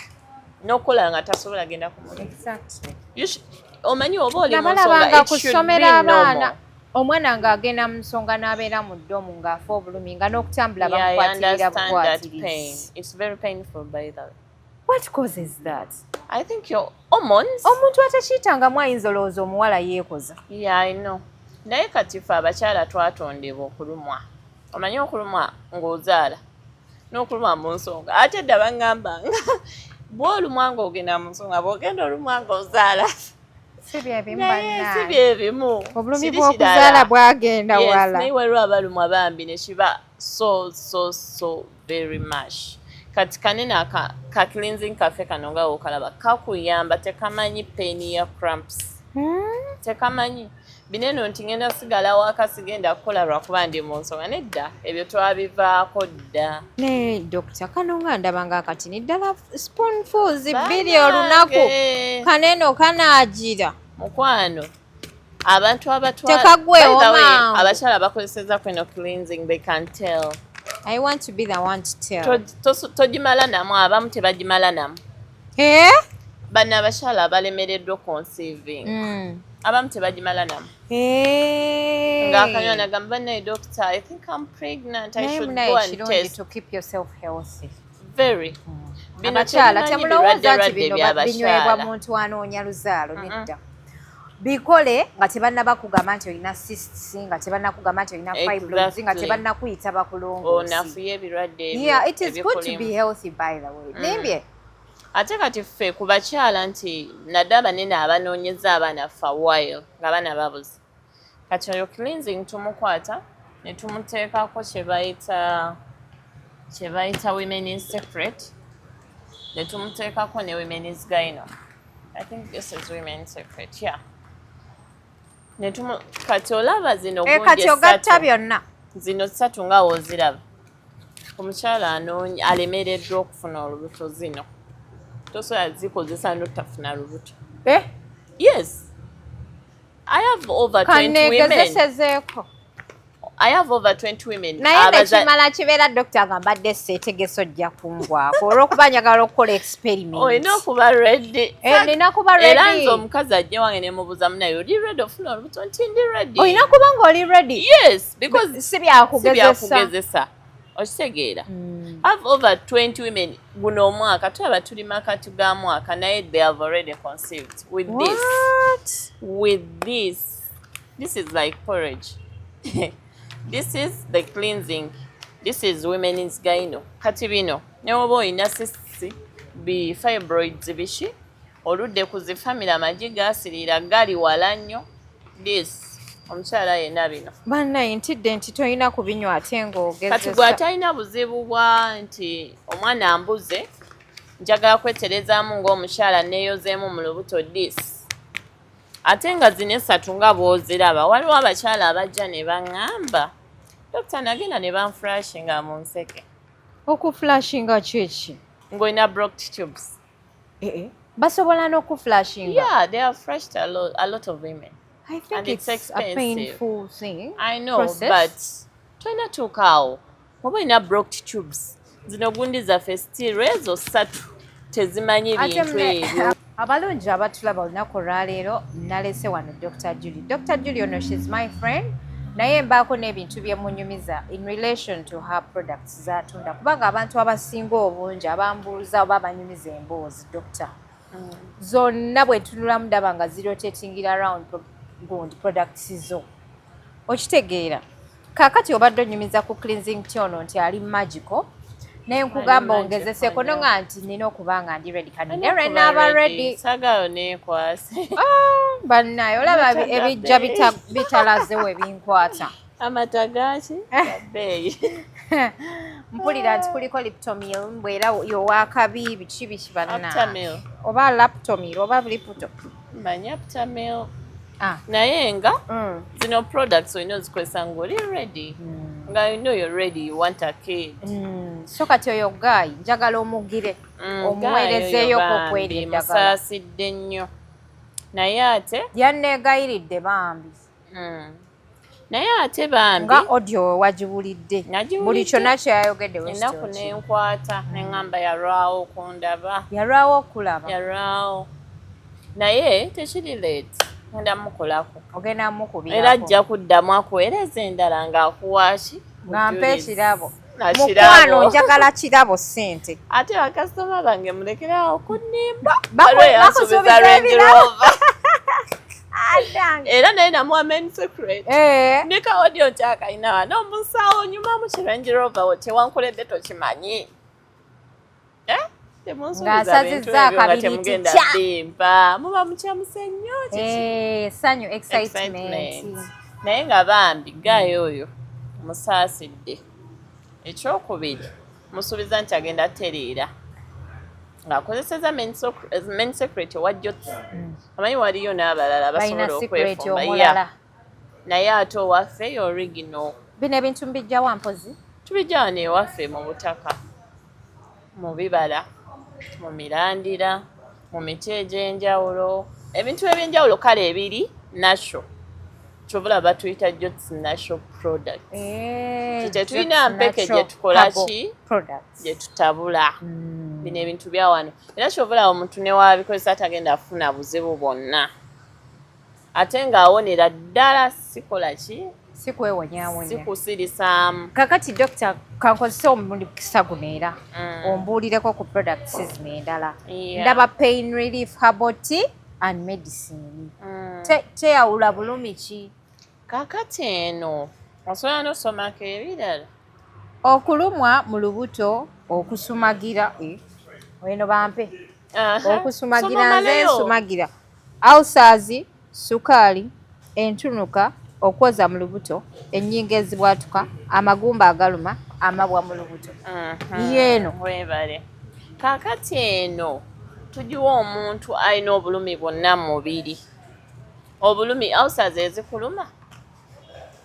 Speaker 2: n'okukola nga tasobola genda ku mulimu. Omanyi oba oli mu nsonga,
Speaker 1: Nabalabanga ku ssomero abaana, omwana ng'agenda mu nsonga n'abeera mu dorm ng'afa obulumi, nga n'okutambula bamukwatirira bukwatirizi.
Speaker 2: It's very painful, by the way.
Speaker 1: What causes that?
Speaker 2: I think your hormones.
Speaker 1: Omuntu atakiyitangamu ayinza olowooza omuwala yeekoza.
Speaker 2: Yeah, I know. Naye kati ffe abakyala twatondebwa okulumwa. Omanyi okulumwa ng'ozaala n'okulumwa mu nsonga. Ate dda baŋŋamba nga bw'olumwa ng'ogenda mu nsonga, bw'ogenda olumwa ng'ozaala.
Speaker 1: Si byebimu.
Speaker 2: Naye si byebimu.
Speaker 1: Obulumi bw'okuzaala bwagenda wala.
Speaker 2: Naye waliwo abalumwa bambi ne kiba so so so very much. Kati kanene aka ka cleansing kaffe kano nga wokalaba kakuyamba, tekamanyi pain ya cramps. Tekamanyi bineno nti ngenda sigala waka, sigenda kukola lwakuba ndi mu nsonga. Nedda, ebyo twabivaako dda.
Speaker 1: Ne dokita, kano nga ndaba nga akatini ddala, spoonfuls 2 olunaku, kaneno kanaagira?
Speaker 2: Mukwano, abantu
Speaker 1: Tekaggweewo mangu.
Speaker 2: Abakyala bakozeseza kweno cleansing, they can tell.
Speaker 1: I want to be the one to tell.
Speaker 2: Togimala namu, abamu tebagimala namu.
Speaker 1: Eh?
Speaker 2: Bano abakyala abalemereddwa conceiving, abamu tebagimala namu.
Speaker 1: Hey.
Speaker 2: Ng'akanywa nagamba, "Bannaye doctor, I think I'm pregnant, I should go and test."
Speaker 1: To keep yourself healthy.
Speaker 2: Very.
Speaker 1: Abakyala, temulowooza nti bino binywebwa muntu anoonya luzaalo. Nedda, bikole nga tebannaba kugamba nti olina cysts, nga tebannakugamba nti olina fibroids, nga tebannakuyita bakulongoosi.
Speaker 2: Onafuye ebirwadde.
Speaker 1: Yeah, it is good to be healthy, by the way. Nimbye.
Speaker 2: Ate kati ffe ku bakyala nti naddala banene abanoonyeza abaana for while ng'abaana babuze, kati oyo cleansing tumukwata ne tumuteekako kye bayita Women in Secret, ne tumuteekako ne Women's Gyno. I think this is Women Secret, yeah. Ne kati olaba zino
Speaker 1: Eh, kati ogatta byonna.
Speaker 2: Zino ssatu nga wooziraba, omukyala anoonya alemereddwa okufuna olubuto, zino tosobola zikozesa notafuna lubuto.
Speaker 1: Eh?
Speaker 2: Yes, I have over 20 women.
Speaker 1: Kaneegezesezeeko.
Speaker 2: I have over 20 women.
Speaker 1: Naye nekimala kibeera, dokita, nga mbadde seetegese ojja kungwako olw'okuba njagala okukola experiment.
Speaker 2: Olina okuba ready.
Speaker 1: Eh, nina kuba
Speaker 2: Era
Speaker 1: ready.
Speaker 2: nze omukazi ajja wange nemubuuza, "Munaye, oli ready ofuna olubuto?" Nti, "Ndi ready."
Speaker 1: Olina kuba ng'oli ready.
Speaker 2: Yes, because
Speaker 1: si
Speaker 2: si
Speaker 1: byakugezesa.
Speaker 2: Byakugezesa, okitegeera? I have over 20 women guno omwaka, tulaba tuli makati ga mwaka, naye they have already conceived with this.
Speaker 1: What?
Speaker 2: With this. This is like porridge. This is the cleansing, this is Women's Gyno. Kati bino ne woba olina cysts, Bi fibroids biki, oludde ku zi family, amagi gasiriira, gali wala nnyo. This omukyala yenna bino.
Speaker 1: Bannaye, ntidde nti tolina kubinywa ate
Speaker 2: Kati
Speaker 1: ng'ogezesa.
Speaker 2: Gwe atalina buzibu bwa nti omwana ambuze, njagala kweterezaamu ng'omukyala, neeyozeemu mu lubuto, this. Ate nga zino esatu nga bw'oziraba, waliwo abakyala abajja ne baŋŋamba, "Dokita, nagenda ne banflushinga mu nseke."
Speaker 1: Okuflushinga kyeki?
Speaker 2: Ng'olina blocked tubes.
Speaker 1: Basobola n'okuflushinga?
Speaker 2: Yeah, they have flushed a lot of women.
Speaker 1: I think
Speaker 2: And it's
Speaker 1: it's a
Speaker 2: expensive.
Speaker 1: painful thing.
Speaker 2: I know,
Speaker 1: Process.
Speaker 2: but tolina tuuka awo. Oba olina blocked tubes, zino gundi zaffe still ezo ssatu tezimanyi
Speaker 1: Ate
Speaker 2: bintu ebyo.
Speaker 1: Abalungi abatulaba, olunaku olwaleero nalese wano Dr Julie. Dr Julie ono, she's my friend, naye mbaako n'ebintu bye munyumiza in relation to her products zatunda, kubanga abantu abasinga obungi abambuuza oba abanyumiza emboozi, doctor, zonna bwe ntunulamu ndaba nga zirotatingira around gundi products zo. Okitegeera? Kaakati obadde onyumiza ku cleansing tea ono nti ali magical, naye nkugamba
Speaker 2: Magical,
Speaker 1: ongezeseeko
Speaker 2: nnyo.
Speaker 1: Nonga nti nina okuba nga ndi ready kati ne naaba ready.
Speaker 2: Saagala neekwase.
Speaker 1: Ah, bannaye, olaba
Speaker 2: Amata ga
Speaker 1: ebijja
Speaker 2: bbeeyi.
Speaker 1: Bitalazewo ebinkwata.
Speaker 2: Amata gaki? Ga bbeeyi.
Speaker 1: Mpulira nti kuliko Liptomil, mbwera yowakabi biki biki, banna.
Speaker 2: Aptamil.
Speaker 1: Oba Laptomil oba Liputo.
Speaker 2: Manyi Aptamil.
Speaker 1: Ah.
Speaker 2: Naye nga zino products olina ozikozesa ng'oli ready, nga you know you're ready, you want a kid.
Speaker 1: So kati oyo guy njagala omugire omuweerezeeyo
Speaker 2: guy oyo
Speaker 1: kweri
Speaker 2: bambi,
Speaker 1: eddagala.
Speaker 2: Musaasidde nnyo, naye ate
Speaker 1: Yanneegayiridde bambi.
Speaker 2: Naye ate bambi
Speaker 1: Nga audio we wagiwulidde.
Speaker 2: Nagiwulidde.
Speaker 1: Buli kyonna kyeyayogedde.
Speaker 2: Ennaku nenkwata, neŋŋamba yalwawo okundaba.
Speaker 1: Yalwawo okulaba.
Speaker 2: Yalwawo, naye tekiri late, ngenda mukolako.
Speaker 1: Ogenda mukubirako.
Speaker 2: Era ajja kuddamu akuweereza endala ng'akuwaki.
Speaker 1: Nga mpa ekirabo.
Speaker 2: Na
Speaker 1: Mukwano,
Speaker 2: kirabo.
Speaker 1: njagala kirabo, ssente.
Speaker 2: Ate bakasitoma bange mulekerawo kunnimba.
Speaker 1: Bakusuubiza
Speaker 2: Waliwo eyansuubiza Range
Speaker 1: ebirabo.
Speaker 2: Rover. Era naye namuwa main secret. Ne ka audio nkyakayina wano omusawo nyumamu ki Range Rover kyewankoledde tokimanyi. Eh? Temunsuubiza
Speaker 1: Ng'asazizza
Speaker 2: bintu ebyo nga
Speaker 1: akabiriiti
Speaker 2: temugenda
Speaker 1: kya.
Speaker 2: bimpa, muba mukyamuse nnyo, kiki?
Speaker 1: Eh, sanyu, excitement.
Speaker 2: Excitement. Naye nga bambi guy oyo musaasidde. Ekyokubiri, musuubiza nti agenda tereera ng'akozeseza main secret owa Jots. Amanyi waliyo n'abalala
Speaker 1: Balina
Speaker 2: basobola
Speaker 1: secret
Speaker 2: okwefumba.
Speaker 1: omulala.
Speaker 2: Yeah. Naye ate owaffe ye original.
Speaker 1: Bino ebintu mbijjawa mpozi?
Speaker 2: Tubijja wano ewaffe mu butaka, mu bibala, mu mirandira, mu miti egy'enjawulo, ebintu ebyenjawulo, kale ebiri natural. Kyovula batuyita Jots Natural Products.
Speaker 1: Eh,
Speaker 2: Tetulina
Speaker 1: Jots
Speaker 2: mpeke
Speaker 1: Natural
Speaker 2: gye tukola
Speaker 1: Herbal
Speaker 2: ki?
Speaker 1: Products.
Speaker 2: Gye tutabula bino ebintu bya wano. Era kyovula omuntu newabikozesa tagenda kufuna buzibu bwonna, ate ng'awonera ddala, sikola ki?
Speaker 1: Si kwewonyawonya.
Speaker 2: Sikusirisaamu.
Speaker 1: Kakati doctor, kankozese omukisa guno era ombuulireko ku products zino endala. Ndaba pain relief herbal tea and medicine. Teyawula bulumi ki?
Speaker 2: Kaakati eno osobola n'osomako ebirala.
Speaker 1: Okulumwa mu lubuto, okusumagira, eh, eno bampe. Okusumagira.
Speaker 2: Soma
Speaker 1: Nze
Speaker 2: omaleyo.
Speaker 1: nsumagira, ulcers, sukaali, entunuka, okwoza mu lubuto, ennyingo ezibwatuka, amagumba agaluma, amabwa mu lubuto. Yeeno.
Speaker 2: Weebale. Kaakati eno tugiwa omuntu alina obulumi bwonna mu mubiri, obulumi, ulcers ezikuluma,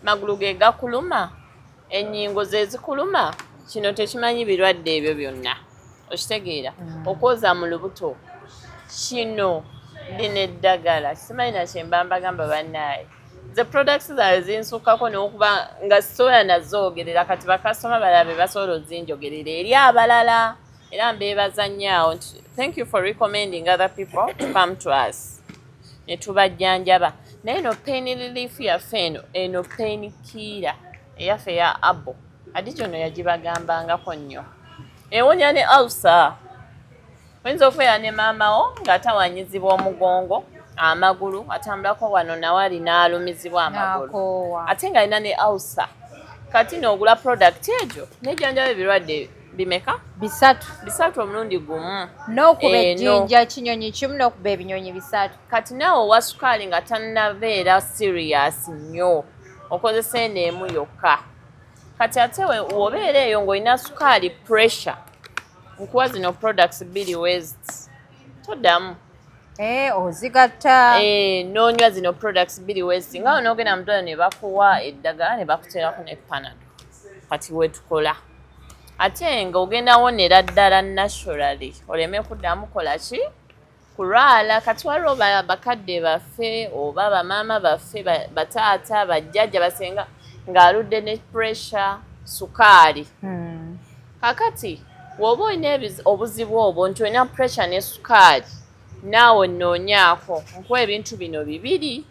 Speaker 2: magulu ge gakuluma, ennyingo ze zikuluma. Kino tekimanyi birwadde ebyo byonna, okitegeera? Okwoza mu lubuto, kino lino eddagala simanyi nakyemba mbagamba. Bannaaye, ze products zaabwe zinsukkako n'okuba nga sisobola nazoogerera. Kati bakasitoma balabe basobola ozinjogerera eri abalala. Era mbeebaza nnyo awo nti thank you for recommending other people to come to us ne tubajjanjaba. Naye eno pain relief yaffe eno, eno pain killer eyaffe eya abo Hadija ono yagibagambangako nnyo, ewonya ne ulcer. Oyinza okubeera ne maama wo ng'atawanyizibwa omugongo, amagulu, atambulako wano nawali n'alumizibwa amagulu,
Speaker 1: N'akoowa.
Speaker 2: ate ng'alina ne ulcer. Kati n'ogula product egyo nejjanjaba ebirwadde Bimeka?
Speaker 1: 3.
Speaker 2: 3 omulundi gumu.
Speaker 1: N'okuba ejjinja kinyonyi kimu n'okuba ebinyonyi 3.
Speaker 2: Kati naawe owa sukaali nga tannabeera serious nnyo, okozesa eno emu yokka. Kati ate wobeera eyo ng'olina sukaali, pressure, nkuwa zino products 2 west, toddamu.
Speaker 1: Ozigatta.
Speaker 2: N'onywa zino products 2 west, nga onoogenda mu ddwaliro ne bakuwa eddagala ne bakuteerako ne Panado. Kati wetukola ate nga ogenda wonera ddala naturally, oleme kuddamu kola ki, kulwala. Kati waliwo bakadde baffe oba bamaama baffe, bataata, bajjajja, basenga ng'aludde ne pressure, sukaali. Kakati bw'oba olina obuzibu obwo nti olina pressure ne sukaali, naawe nnoonyaako nkuwa ebintu bino bibiri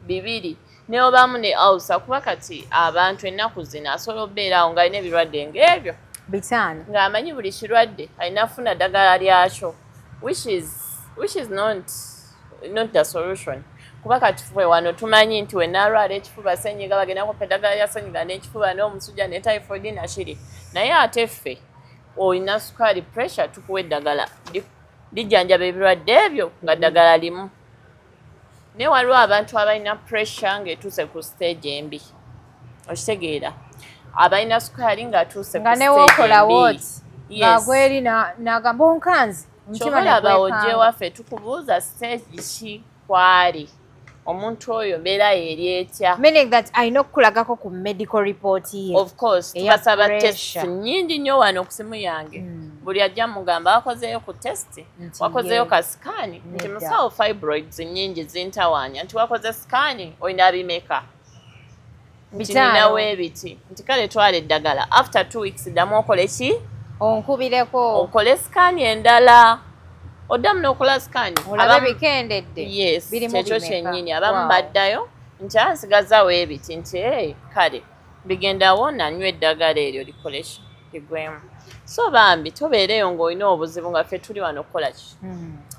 Speaker 2: bibiri, neobamu ne ulcer, kuba kati abantu ennaku zino asobola okubeeraawo ng'alina ebirwadde ng'ebyo
Speaker 1: 5,
Speaker 2: ng'amanyi buli kirwadde alina kufuna ddagala lyakyo, which is not the solution. Kuba kati ffe wano tumanyi nti wenaalwala ekifuba, senyiga, bagenda kupa eddagala lya senyiga n'ekifuba n'omusujja ne typhoid nakiri. Naye ate ffe olina sukaali, pressure, tukuwa eddagala lijjanjaba ebirwadde ebyo nga ddagala limu. Naye waliwo abantu abalina pressure ng'etuuse ku stage embi, okitegeera, abalina sukaali ng'atuuse ku
Speaker 1: nga
Speaker 2: stage
Speaker 1: newokola
Speaker 2: embi.
Speaker 1: What ng'agweri n'agamba onkanzi omutima.
Speaker 2: Kyova olaba ojja
Speaker 1: Negwekanga.
Speaker 2: ewaffe tukubuuza stage ki kwali omuntu oyo, mbeera ye eri etya.
Speaker 1: Meaning that alina okukulagako ku medical report ye.
Speaker 2: Of course.
Speaker 1: Eya
Speaker 2: Tubasaba
Speaker 1: pressure.
Speaker 2: test nnyingi nnyo wano ku simu yange. Buli ajja mugamba, wakozeeyo ku test?
Speaker 1: Nti
Speaker 2: Wakozeeyo
Speaker 1: ye.
Speaker 2: ka scan? Nti
Speaker 1: Nedda.
Speaker 2: musawo, fibroids nnyingi zintawaanya. Nti wakoze scan? Olina bimeka? Nti
Speaker 1: 5.
Speaker 2: ninawo ebiti. Nti kale, twala eddagala, after 2 weeks ddamu okole ki?
Speaker 1: Onkubireko.
Speaker 2: Okole scan endala, oddamu n'okola scan.
Speaker 1: Olabe bikendedde.
Speaker 2: Yes.
Speaker 1: Birimu
Speaker 2: Kyekyo
Speaker 1: bimeka?
Speaker 2: kyennyini. Abamu baddayo nti ansigazawo ebiti, nti "Hey, kale bigendawo, nanywa eddagala eryo likoleki, ligwemu." So bambi tobeereyo ng'olina obuzibu nga ffe tuli wano okukola ki.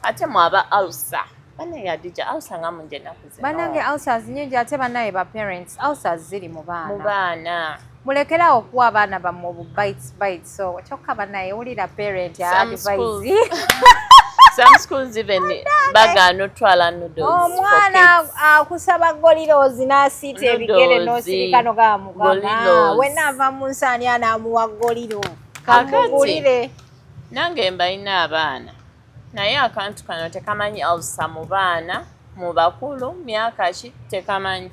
Speaker 2: Ate mwaba ulcer, banaye Adija, ulcer nga mungi ennaku zino.
Speaker 1: Bannange, ulcers nyingi. Ate bannaye ba parents, ulcers ziri mu
Speaker 2: Mu
Speaker 1: baana.
Speaker 2: baana.
Speaker 1: Mulekerawo okuwa abaana bammwe obu bites bites. So kyokka bannaye wulira parent
Speaker 2: Some schools,
Speaker 1: advise.
Speaker 2: some schools even bagaana otwala noodles for
Speaker 1: Omwana
Speaker 2: kids.
Speaker 1: akusaba Gorillos n'asiita ebigere.
Speaker 2: Noodles,
Speaker 1: N'osirika nogamugamba
Speaker 2: Gorillos.
Speaker 1: wenna ava mu nsaani anaamuwa Gorilla.
Speaker 2: Kaakati,
Speaker 1: Amugulire.
Speaker 2: nange mbalina abaana, naye akantu kano tekamanyi ulcer mu baana, mu bakulu, myaka ki, tekamanyi.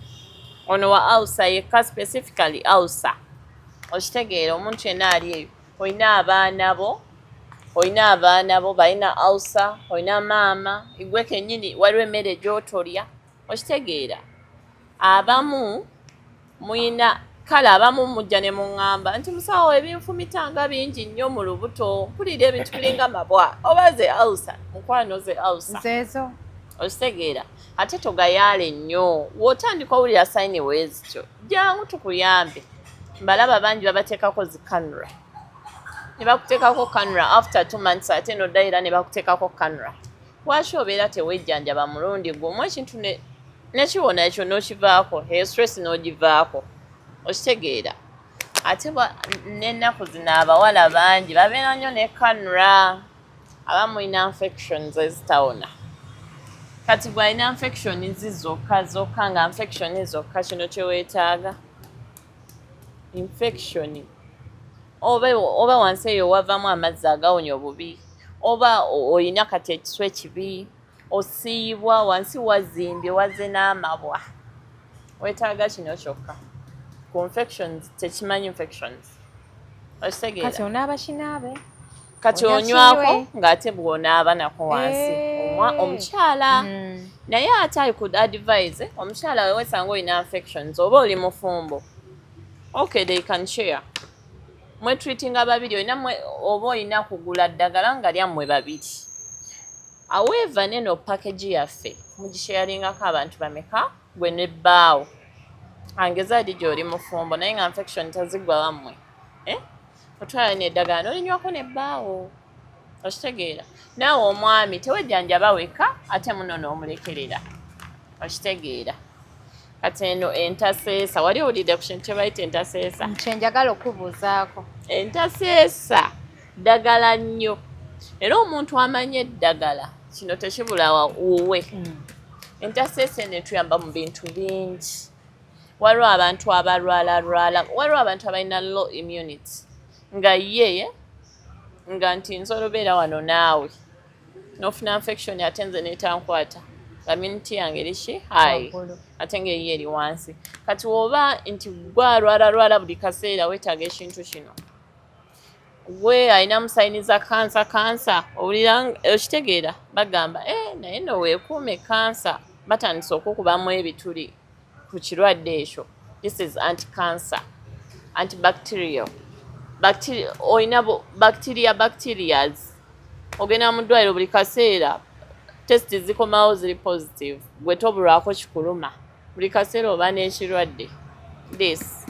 Speaker 2: Ono wa ulcer yekka, specifically ulcer, okitegeera? Omuntu yenna ali eyo olina abaana bo, olina abaana bo balina ulcer, olina maama, igwe kennyini waliwo emmere gy'otolya, okitegeera? Abamu muyina kale, abamu mujja ne muŋŋamba nti musawo, ebinfumitanga bingi nnyo mu lubuto, mpulira ebintu biringa mabwa, oba ze ulcer? Mukwano, ze ulcer.
Speaker 1: Nzeezo.
Speaker 2: Okitegeera? Ate togayaale nnyo. W'otandika owulira sign weezityo, jangu tukuyambe. Mbalaba bangi babateekako zi cannula, ne bakuteekako cannula after 2 months, ate noddayo era ne bakuteekako cannula. Lwaki obeera tewejjanjaba mulundi gumu, ekintu nekiwona ekyo n'okivaako, eyo stress n'ogivaako, okitegeera? Ate n'ennaku zino abawala bangi babeera nnyo ne cannula, abamu mulina infections ezitawona. Kati bw'alina infection zi zokka zokka, nga infection zokka, kino kyeweetaaga infection, oba wansi eyo wavamu amazzi agawonya obubi, oba olina kati ekiswa ekibi, osiiyibwa, wansi wazimbye, wazze n'amabwa, weetaaga kino kyokka ku infections. Tekimanyi infections, okitegeera?
Speaker 1: Kati onaaba kinaabe.
Speaker 2: Kati
Speaker 1: Onywa
Speaker 2: onywako
Speaker 1: kinywe.
Speaker 2: ng'ate bw'onaaba nako wansi. Omukyala naye ate I could advise omukyala we wesanga olina infections oba oli mufumbo, okay, they can share, mwetreatinga babiri. Olina oba olina kugula ddagala nga lyammwe babiri. However, neno package yaffe mugisharingako abantu bameka? Gwe nebbaawo angeza adi gy'oli mufumbo naye nga infection taziggwa wammwe, eh? Otwala neddagala n'olinywako nebbaawo, okitegeera? Naawe omwami tewejjanjaba wekka, ate muno n'omulekerera, okitegeera? Kati eno entaseesa, wali owulidde ku kintu kye bayita entaseesa?
Speaker 1: Kyenjagala okubuuzaako.
Speaker 2: Entaseesa ddagala nnyo, era omuntu amanyi eddagala kino tekibula wuwe. Entaseesa eno etuyamba mu bintu bingi. Waliwo abantu abalwalalwala, waliwo abantu abalina low immunity, nga ye nga nti nsobola obeera wano naawe nofuna infection ate nze netankwata, immunity yange eriki high
Speaker 1: Waggulu.
Speaker 2: Ate ngaeyo eri wansi. Kati woba nti gwalwalalwala buli kaseera, weetaaga ekintu kino. Gwe alina signs za kansa, kansa owulira okitegeera, bagamba, "Eh, naye no weekuume kansa," batandise okukubamu ebituli ku kirwadde ekyo. This is anti-cancer, antibacterial. Bacteria, olina bacteria, bacterias, ogenda mu ddwaliro buli kaseera test zikomawo ziri positive, gwe tobulwako kikuluma buli kaseera oba n'ekirwadde. This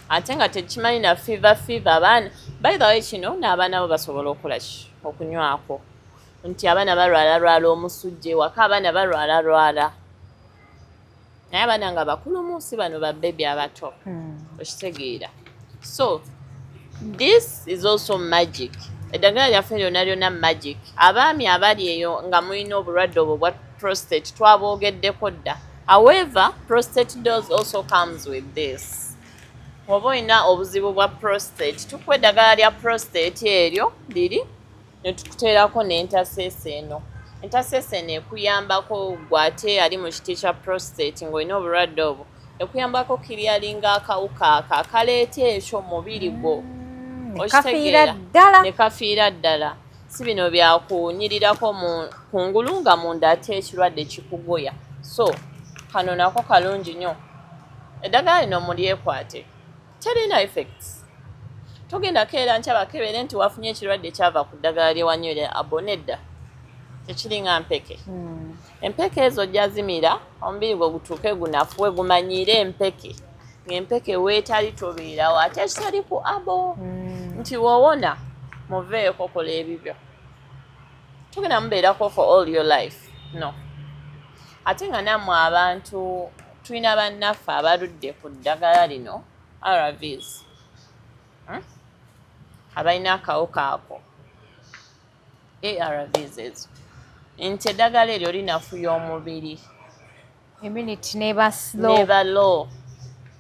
Speaker 2: ate nga tekimanyi na fever, fever abaana, by the way, kino n'abaana bo basobola okukola ki, okunywako, nti abaana balwalalwala omusujja ewaka, abaana balwalalwala, naye abaana nga bakulumu, si bano babebi abato. Okitegeera? So this is also magic. Eddagala lyaffe lyonna lyonna magic. Abaami abali eyo nga mulina obulwadde obwo bwa prostate, twabwogeddeko dda. However, prostate dose also comes with this. Oba olina obuzibu bwa prostate, tukuwa eddagala lya prostate eryo liri ne tukuteerako n'entaseesa eno. Entaseesa eno ekuyambako gwe ate ali mu kiti kya prostate ng'olina obulwadde obwo, ekuyambako clearinga akawuka ako akaleeta ekyo mu mubiri gwo.
Speaker 1: Ne kafiira ddala.
Speaker 2: Ne kafiira ddala. Si bino byakunyirirako kungulu nga munda ate ekirwadde kikugoya. So kano nako kalungi nnyo. Eddagala lino mulyekwate, terina effects. Togenda keera nkya bakebere nti wafunye ekirwadde kyava ku ddagala lyewanywera abo. Nedda, tekiringa mpeke. Empeke ezo ojja zimira omubiri gwe gutuuke gunafuwe, gumanyiire empeke, ng'empeke weetali tobeerawo. Ate ekitali ku abo nti woowona muveeko, kola ebibyo, tugenda mubeerako for all your life, no. Ate nga nammwe abantu tulina bannaffe abaludde ku ddagala lino, ARVs, Abalina akawuka ako, ARVs ezo, nti eddagala eryo linafuya omubiri.
Speaker 1: Immunity neba slow.
Speaker 2: Neba low,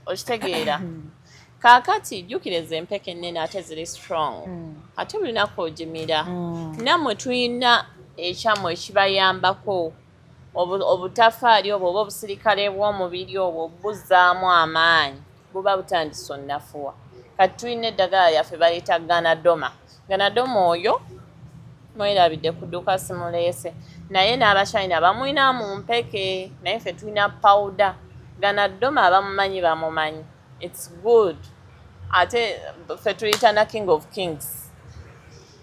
Speaker 2: okitegeera? Kaakati jjukira ezo empeke ennene ate ziri strong, ate bulinaku ogimira. Nammwe tulina ekyammwe ekibayambako obutafaali obwo oba obusirikale bw'omubiri obwo buzzaamu amaanyi, buba butandise onnafuwa. Kati tulina eddagala lyaffe baleeta Ganadoma. Ganadoma oyo mwerabidde ku dduuka, simuleese, naye n'abachina bamulina mu mpeke, naye ffe tulina powder. Ganadoma abamumanyi bamumanyi, it's good. Ate ffe tuyita na king of kings,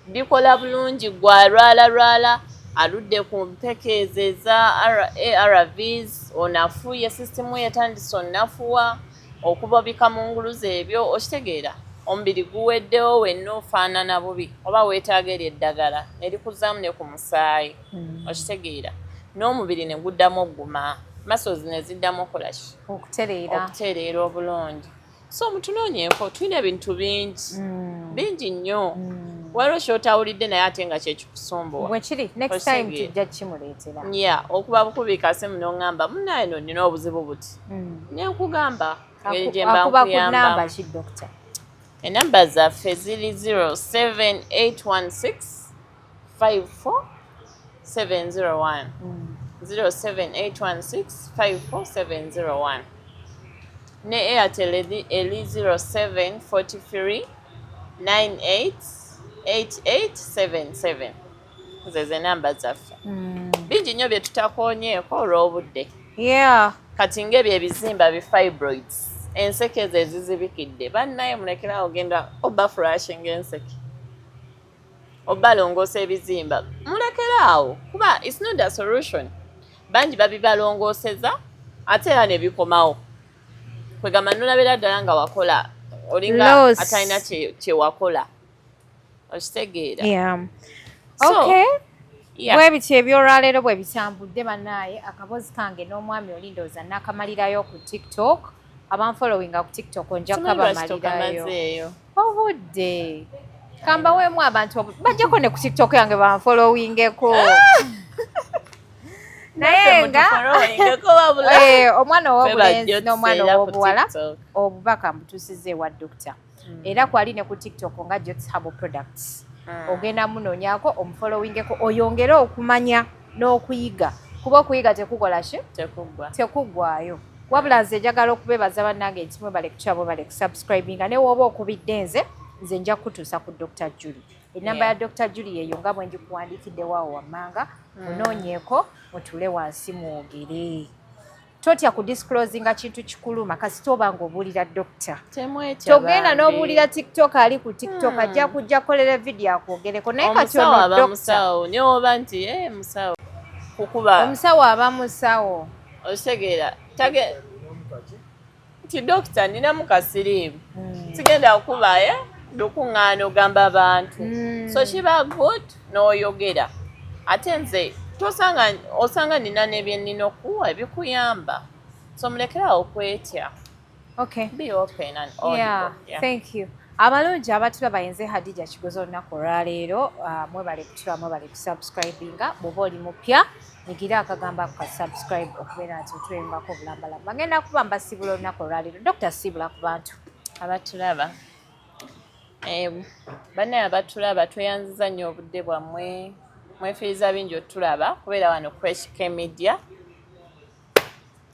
Speaker 2: bikola bulungi. Gwalwalalwala aludde ku mpeke ezo eza ARVs, onafuye, sisitimu yetandise onafuwa, okubabika mu nguluzi ebyo, okitegeera? Omubiri guweddewo wenna, ofaanana bubi, oba weetaaga eryo eddagala nerikuzaamu ne ku musaayi, okitegeera? N'omubiri ne guddamu ogguma, muscles ne ziddamu okolaki?
Speaker 1: Okutereera.
Speaker 2: Okutereera obulungi. So mutunoonyeeko, tulina ebintu bingi, bingi nnyo. Waliwo kyotawulidde naye ate nga kyekikusumbuwa.
Speaker 1: Bwekiri, next time
Speaker 2: Okitegeera?
Speaker 1: tujja kimuleetera.
Speaker 2: Ya, okuba bukubi kasimu n'oŋŋamba, "Munaye no nina obuzibu buti," nenkugamba engeri gye mba
Speaker 1: Akuba ku namba
Speaker 2: nkuyambamu.
Speaker 1: ki, doctor?
Speaker 2: Enamba zaffe ziri 07816 54 701, 07816 54701, ne Airtel eri 0743 98 8877. Ze ze namba zaffe. Bingi nnyo bye tutakoonyeeko olw'obudde. Kati ng'ebyo ebizimba bi fibroids, enseke ezo ezizibikidde, bannaye mulekerawo ogenda oba flushing enseke oba longoosa ebizimba, mulekeraawo, kuba it's not a solution. Bangi babibalongooseza ate era ne bikomawo. Kwegamba nolabira ddala nga wakola olinga
Speaker 1: Loss.
Speaker 2: atalina kye wakola, okitegeera?
Speaker 1: Yeah.
Speaker 2: So,
Speaker 1: Okay.
Speaker 2: Yeah.
Speaker 1: Bwe bityo ebyolwaleero bwe bitambudde. Bannaaye, akaboozi kange n'omwami oli ndowooza nakamalirayo ku TikTok. Abanfollowinga ku TikTok nja
Speaker 2: Simanyi lwaki
Speaker 1: kabamalirayo.
Speaker 2: Tokamazeeyo.
Speaker 1: Obudde kambaweemu abantu bajjako ne ku TikTok yange banfollowingeko, naye nga
Speaker 2: Mutufollowingeko wabula.
Speaker 1: Omwana ow'obulenzi
Speaker 2: Ffe
Speaker 1: n'omwana
Speaker 2: bajja ku
Speaker 1: ow'obuwala,
Speaker 2: TikTok.
Speaker 1: obubaka mbutuusiza ewa dokita, era kwali ne ku TikTok nga Jots Herbal Products. Ogenda munoonyaako, omufollowingeko, oyongere okumanya n'okuyiga, kuba okuyiga tekukola ki?
Speaker 2: Tekuggwa.
Speaker 1: Tekuggwayo. Wabula nze njagala okubebaza bannange nti mwebale kukyaba, mwebale kusubscribinga. Ne wooba okubidde nze, nze nja kukutuusa ku Dr Julie. Enamba ya Dr Julie eyo nga bwe ngikuwandiikidde waawo wammanga. Munoonyeeko, mutuule wansi mwogere. Totya ku disclosinga kintu kikuluma kasita oba ng'obuulira dokita.
Speaker 2: Temwetya.
Speaker 1: Togenda
Speaker 2: Bambi.
Speaker 1: N'obuulira TikTok, ali ku TikTok ajja kujja kukolera vidiyo akwogereko, naye kati
Speaker 2: Omusawo
Speaker 1: ono
Speaker 2: aba
Speaker 1: dokita.
Speaker 2: musawo, naye oba nti musawo kukuba.
Speaker 1: Omusawo aba musawo.
Speaker 2: Okitegeera tage nti dokita ninamu kasiriimu, sigenda kukuba lukuŋŋaana ogamba abantu. So kiba good n'oyogera. Ate nze tosanga osanga nina nebye nnina okuwa ebikuyamba, so mulekerawo okwetya. Be open and audible.
Speaker 1: Yeah, thank you. Abalungi abatulaba, nze Hadija Kigozi. Olunaku olwaleero mwebale kutulaba, mwebale kusubscribinga. Bw'oba oli mupya, nyigira akagambo ako ka subscribe okubeera nti otweyungako obulambalamba. Ngenda kuba mbasibula olunaku olwaleero. Dr sibula ku bantu.
Speaker 2: Abatulaba, bannaye abatulaba, tweyanziza nnyo obudde bwammwe. Mwefiiriza bingi otulaba kubeera wano Crash K Media.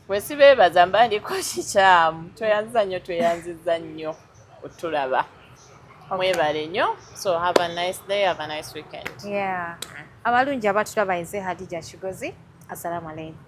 Speaker 2: Bwe sibeebaza mba ndiko kikyamu. Tweyanziza nnyo, tweyanziza nnyo otulaba. Mwebale nnyo. So have a nice day, have a nice weekend.
Speaker 1: Yeah, abalungi abatulaba, nze Hadija Kigozi. Assalamu alaikum.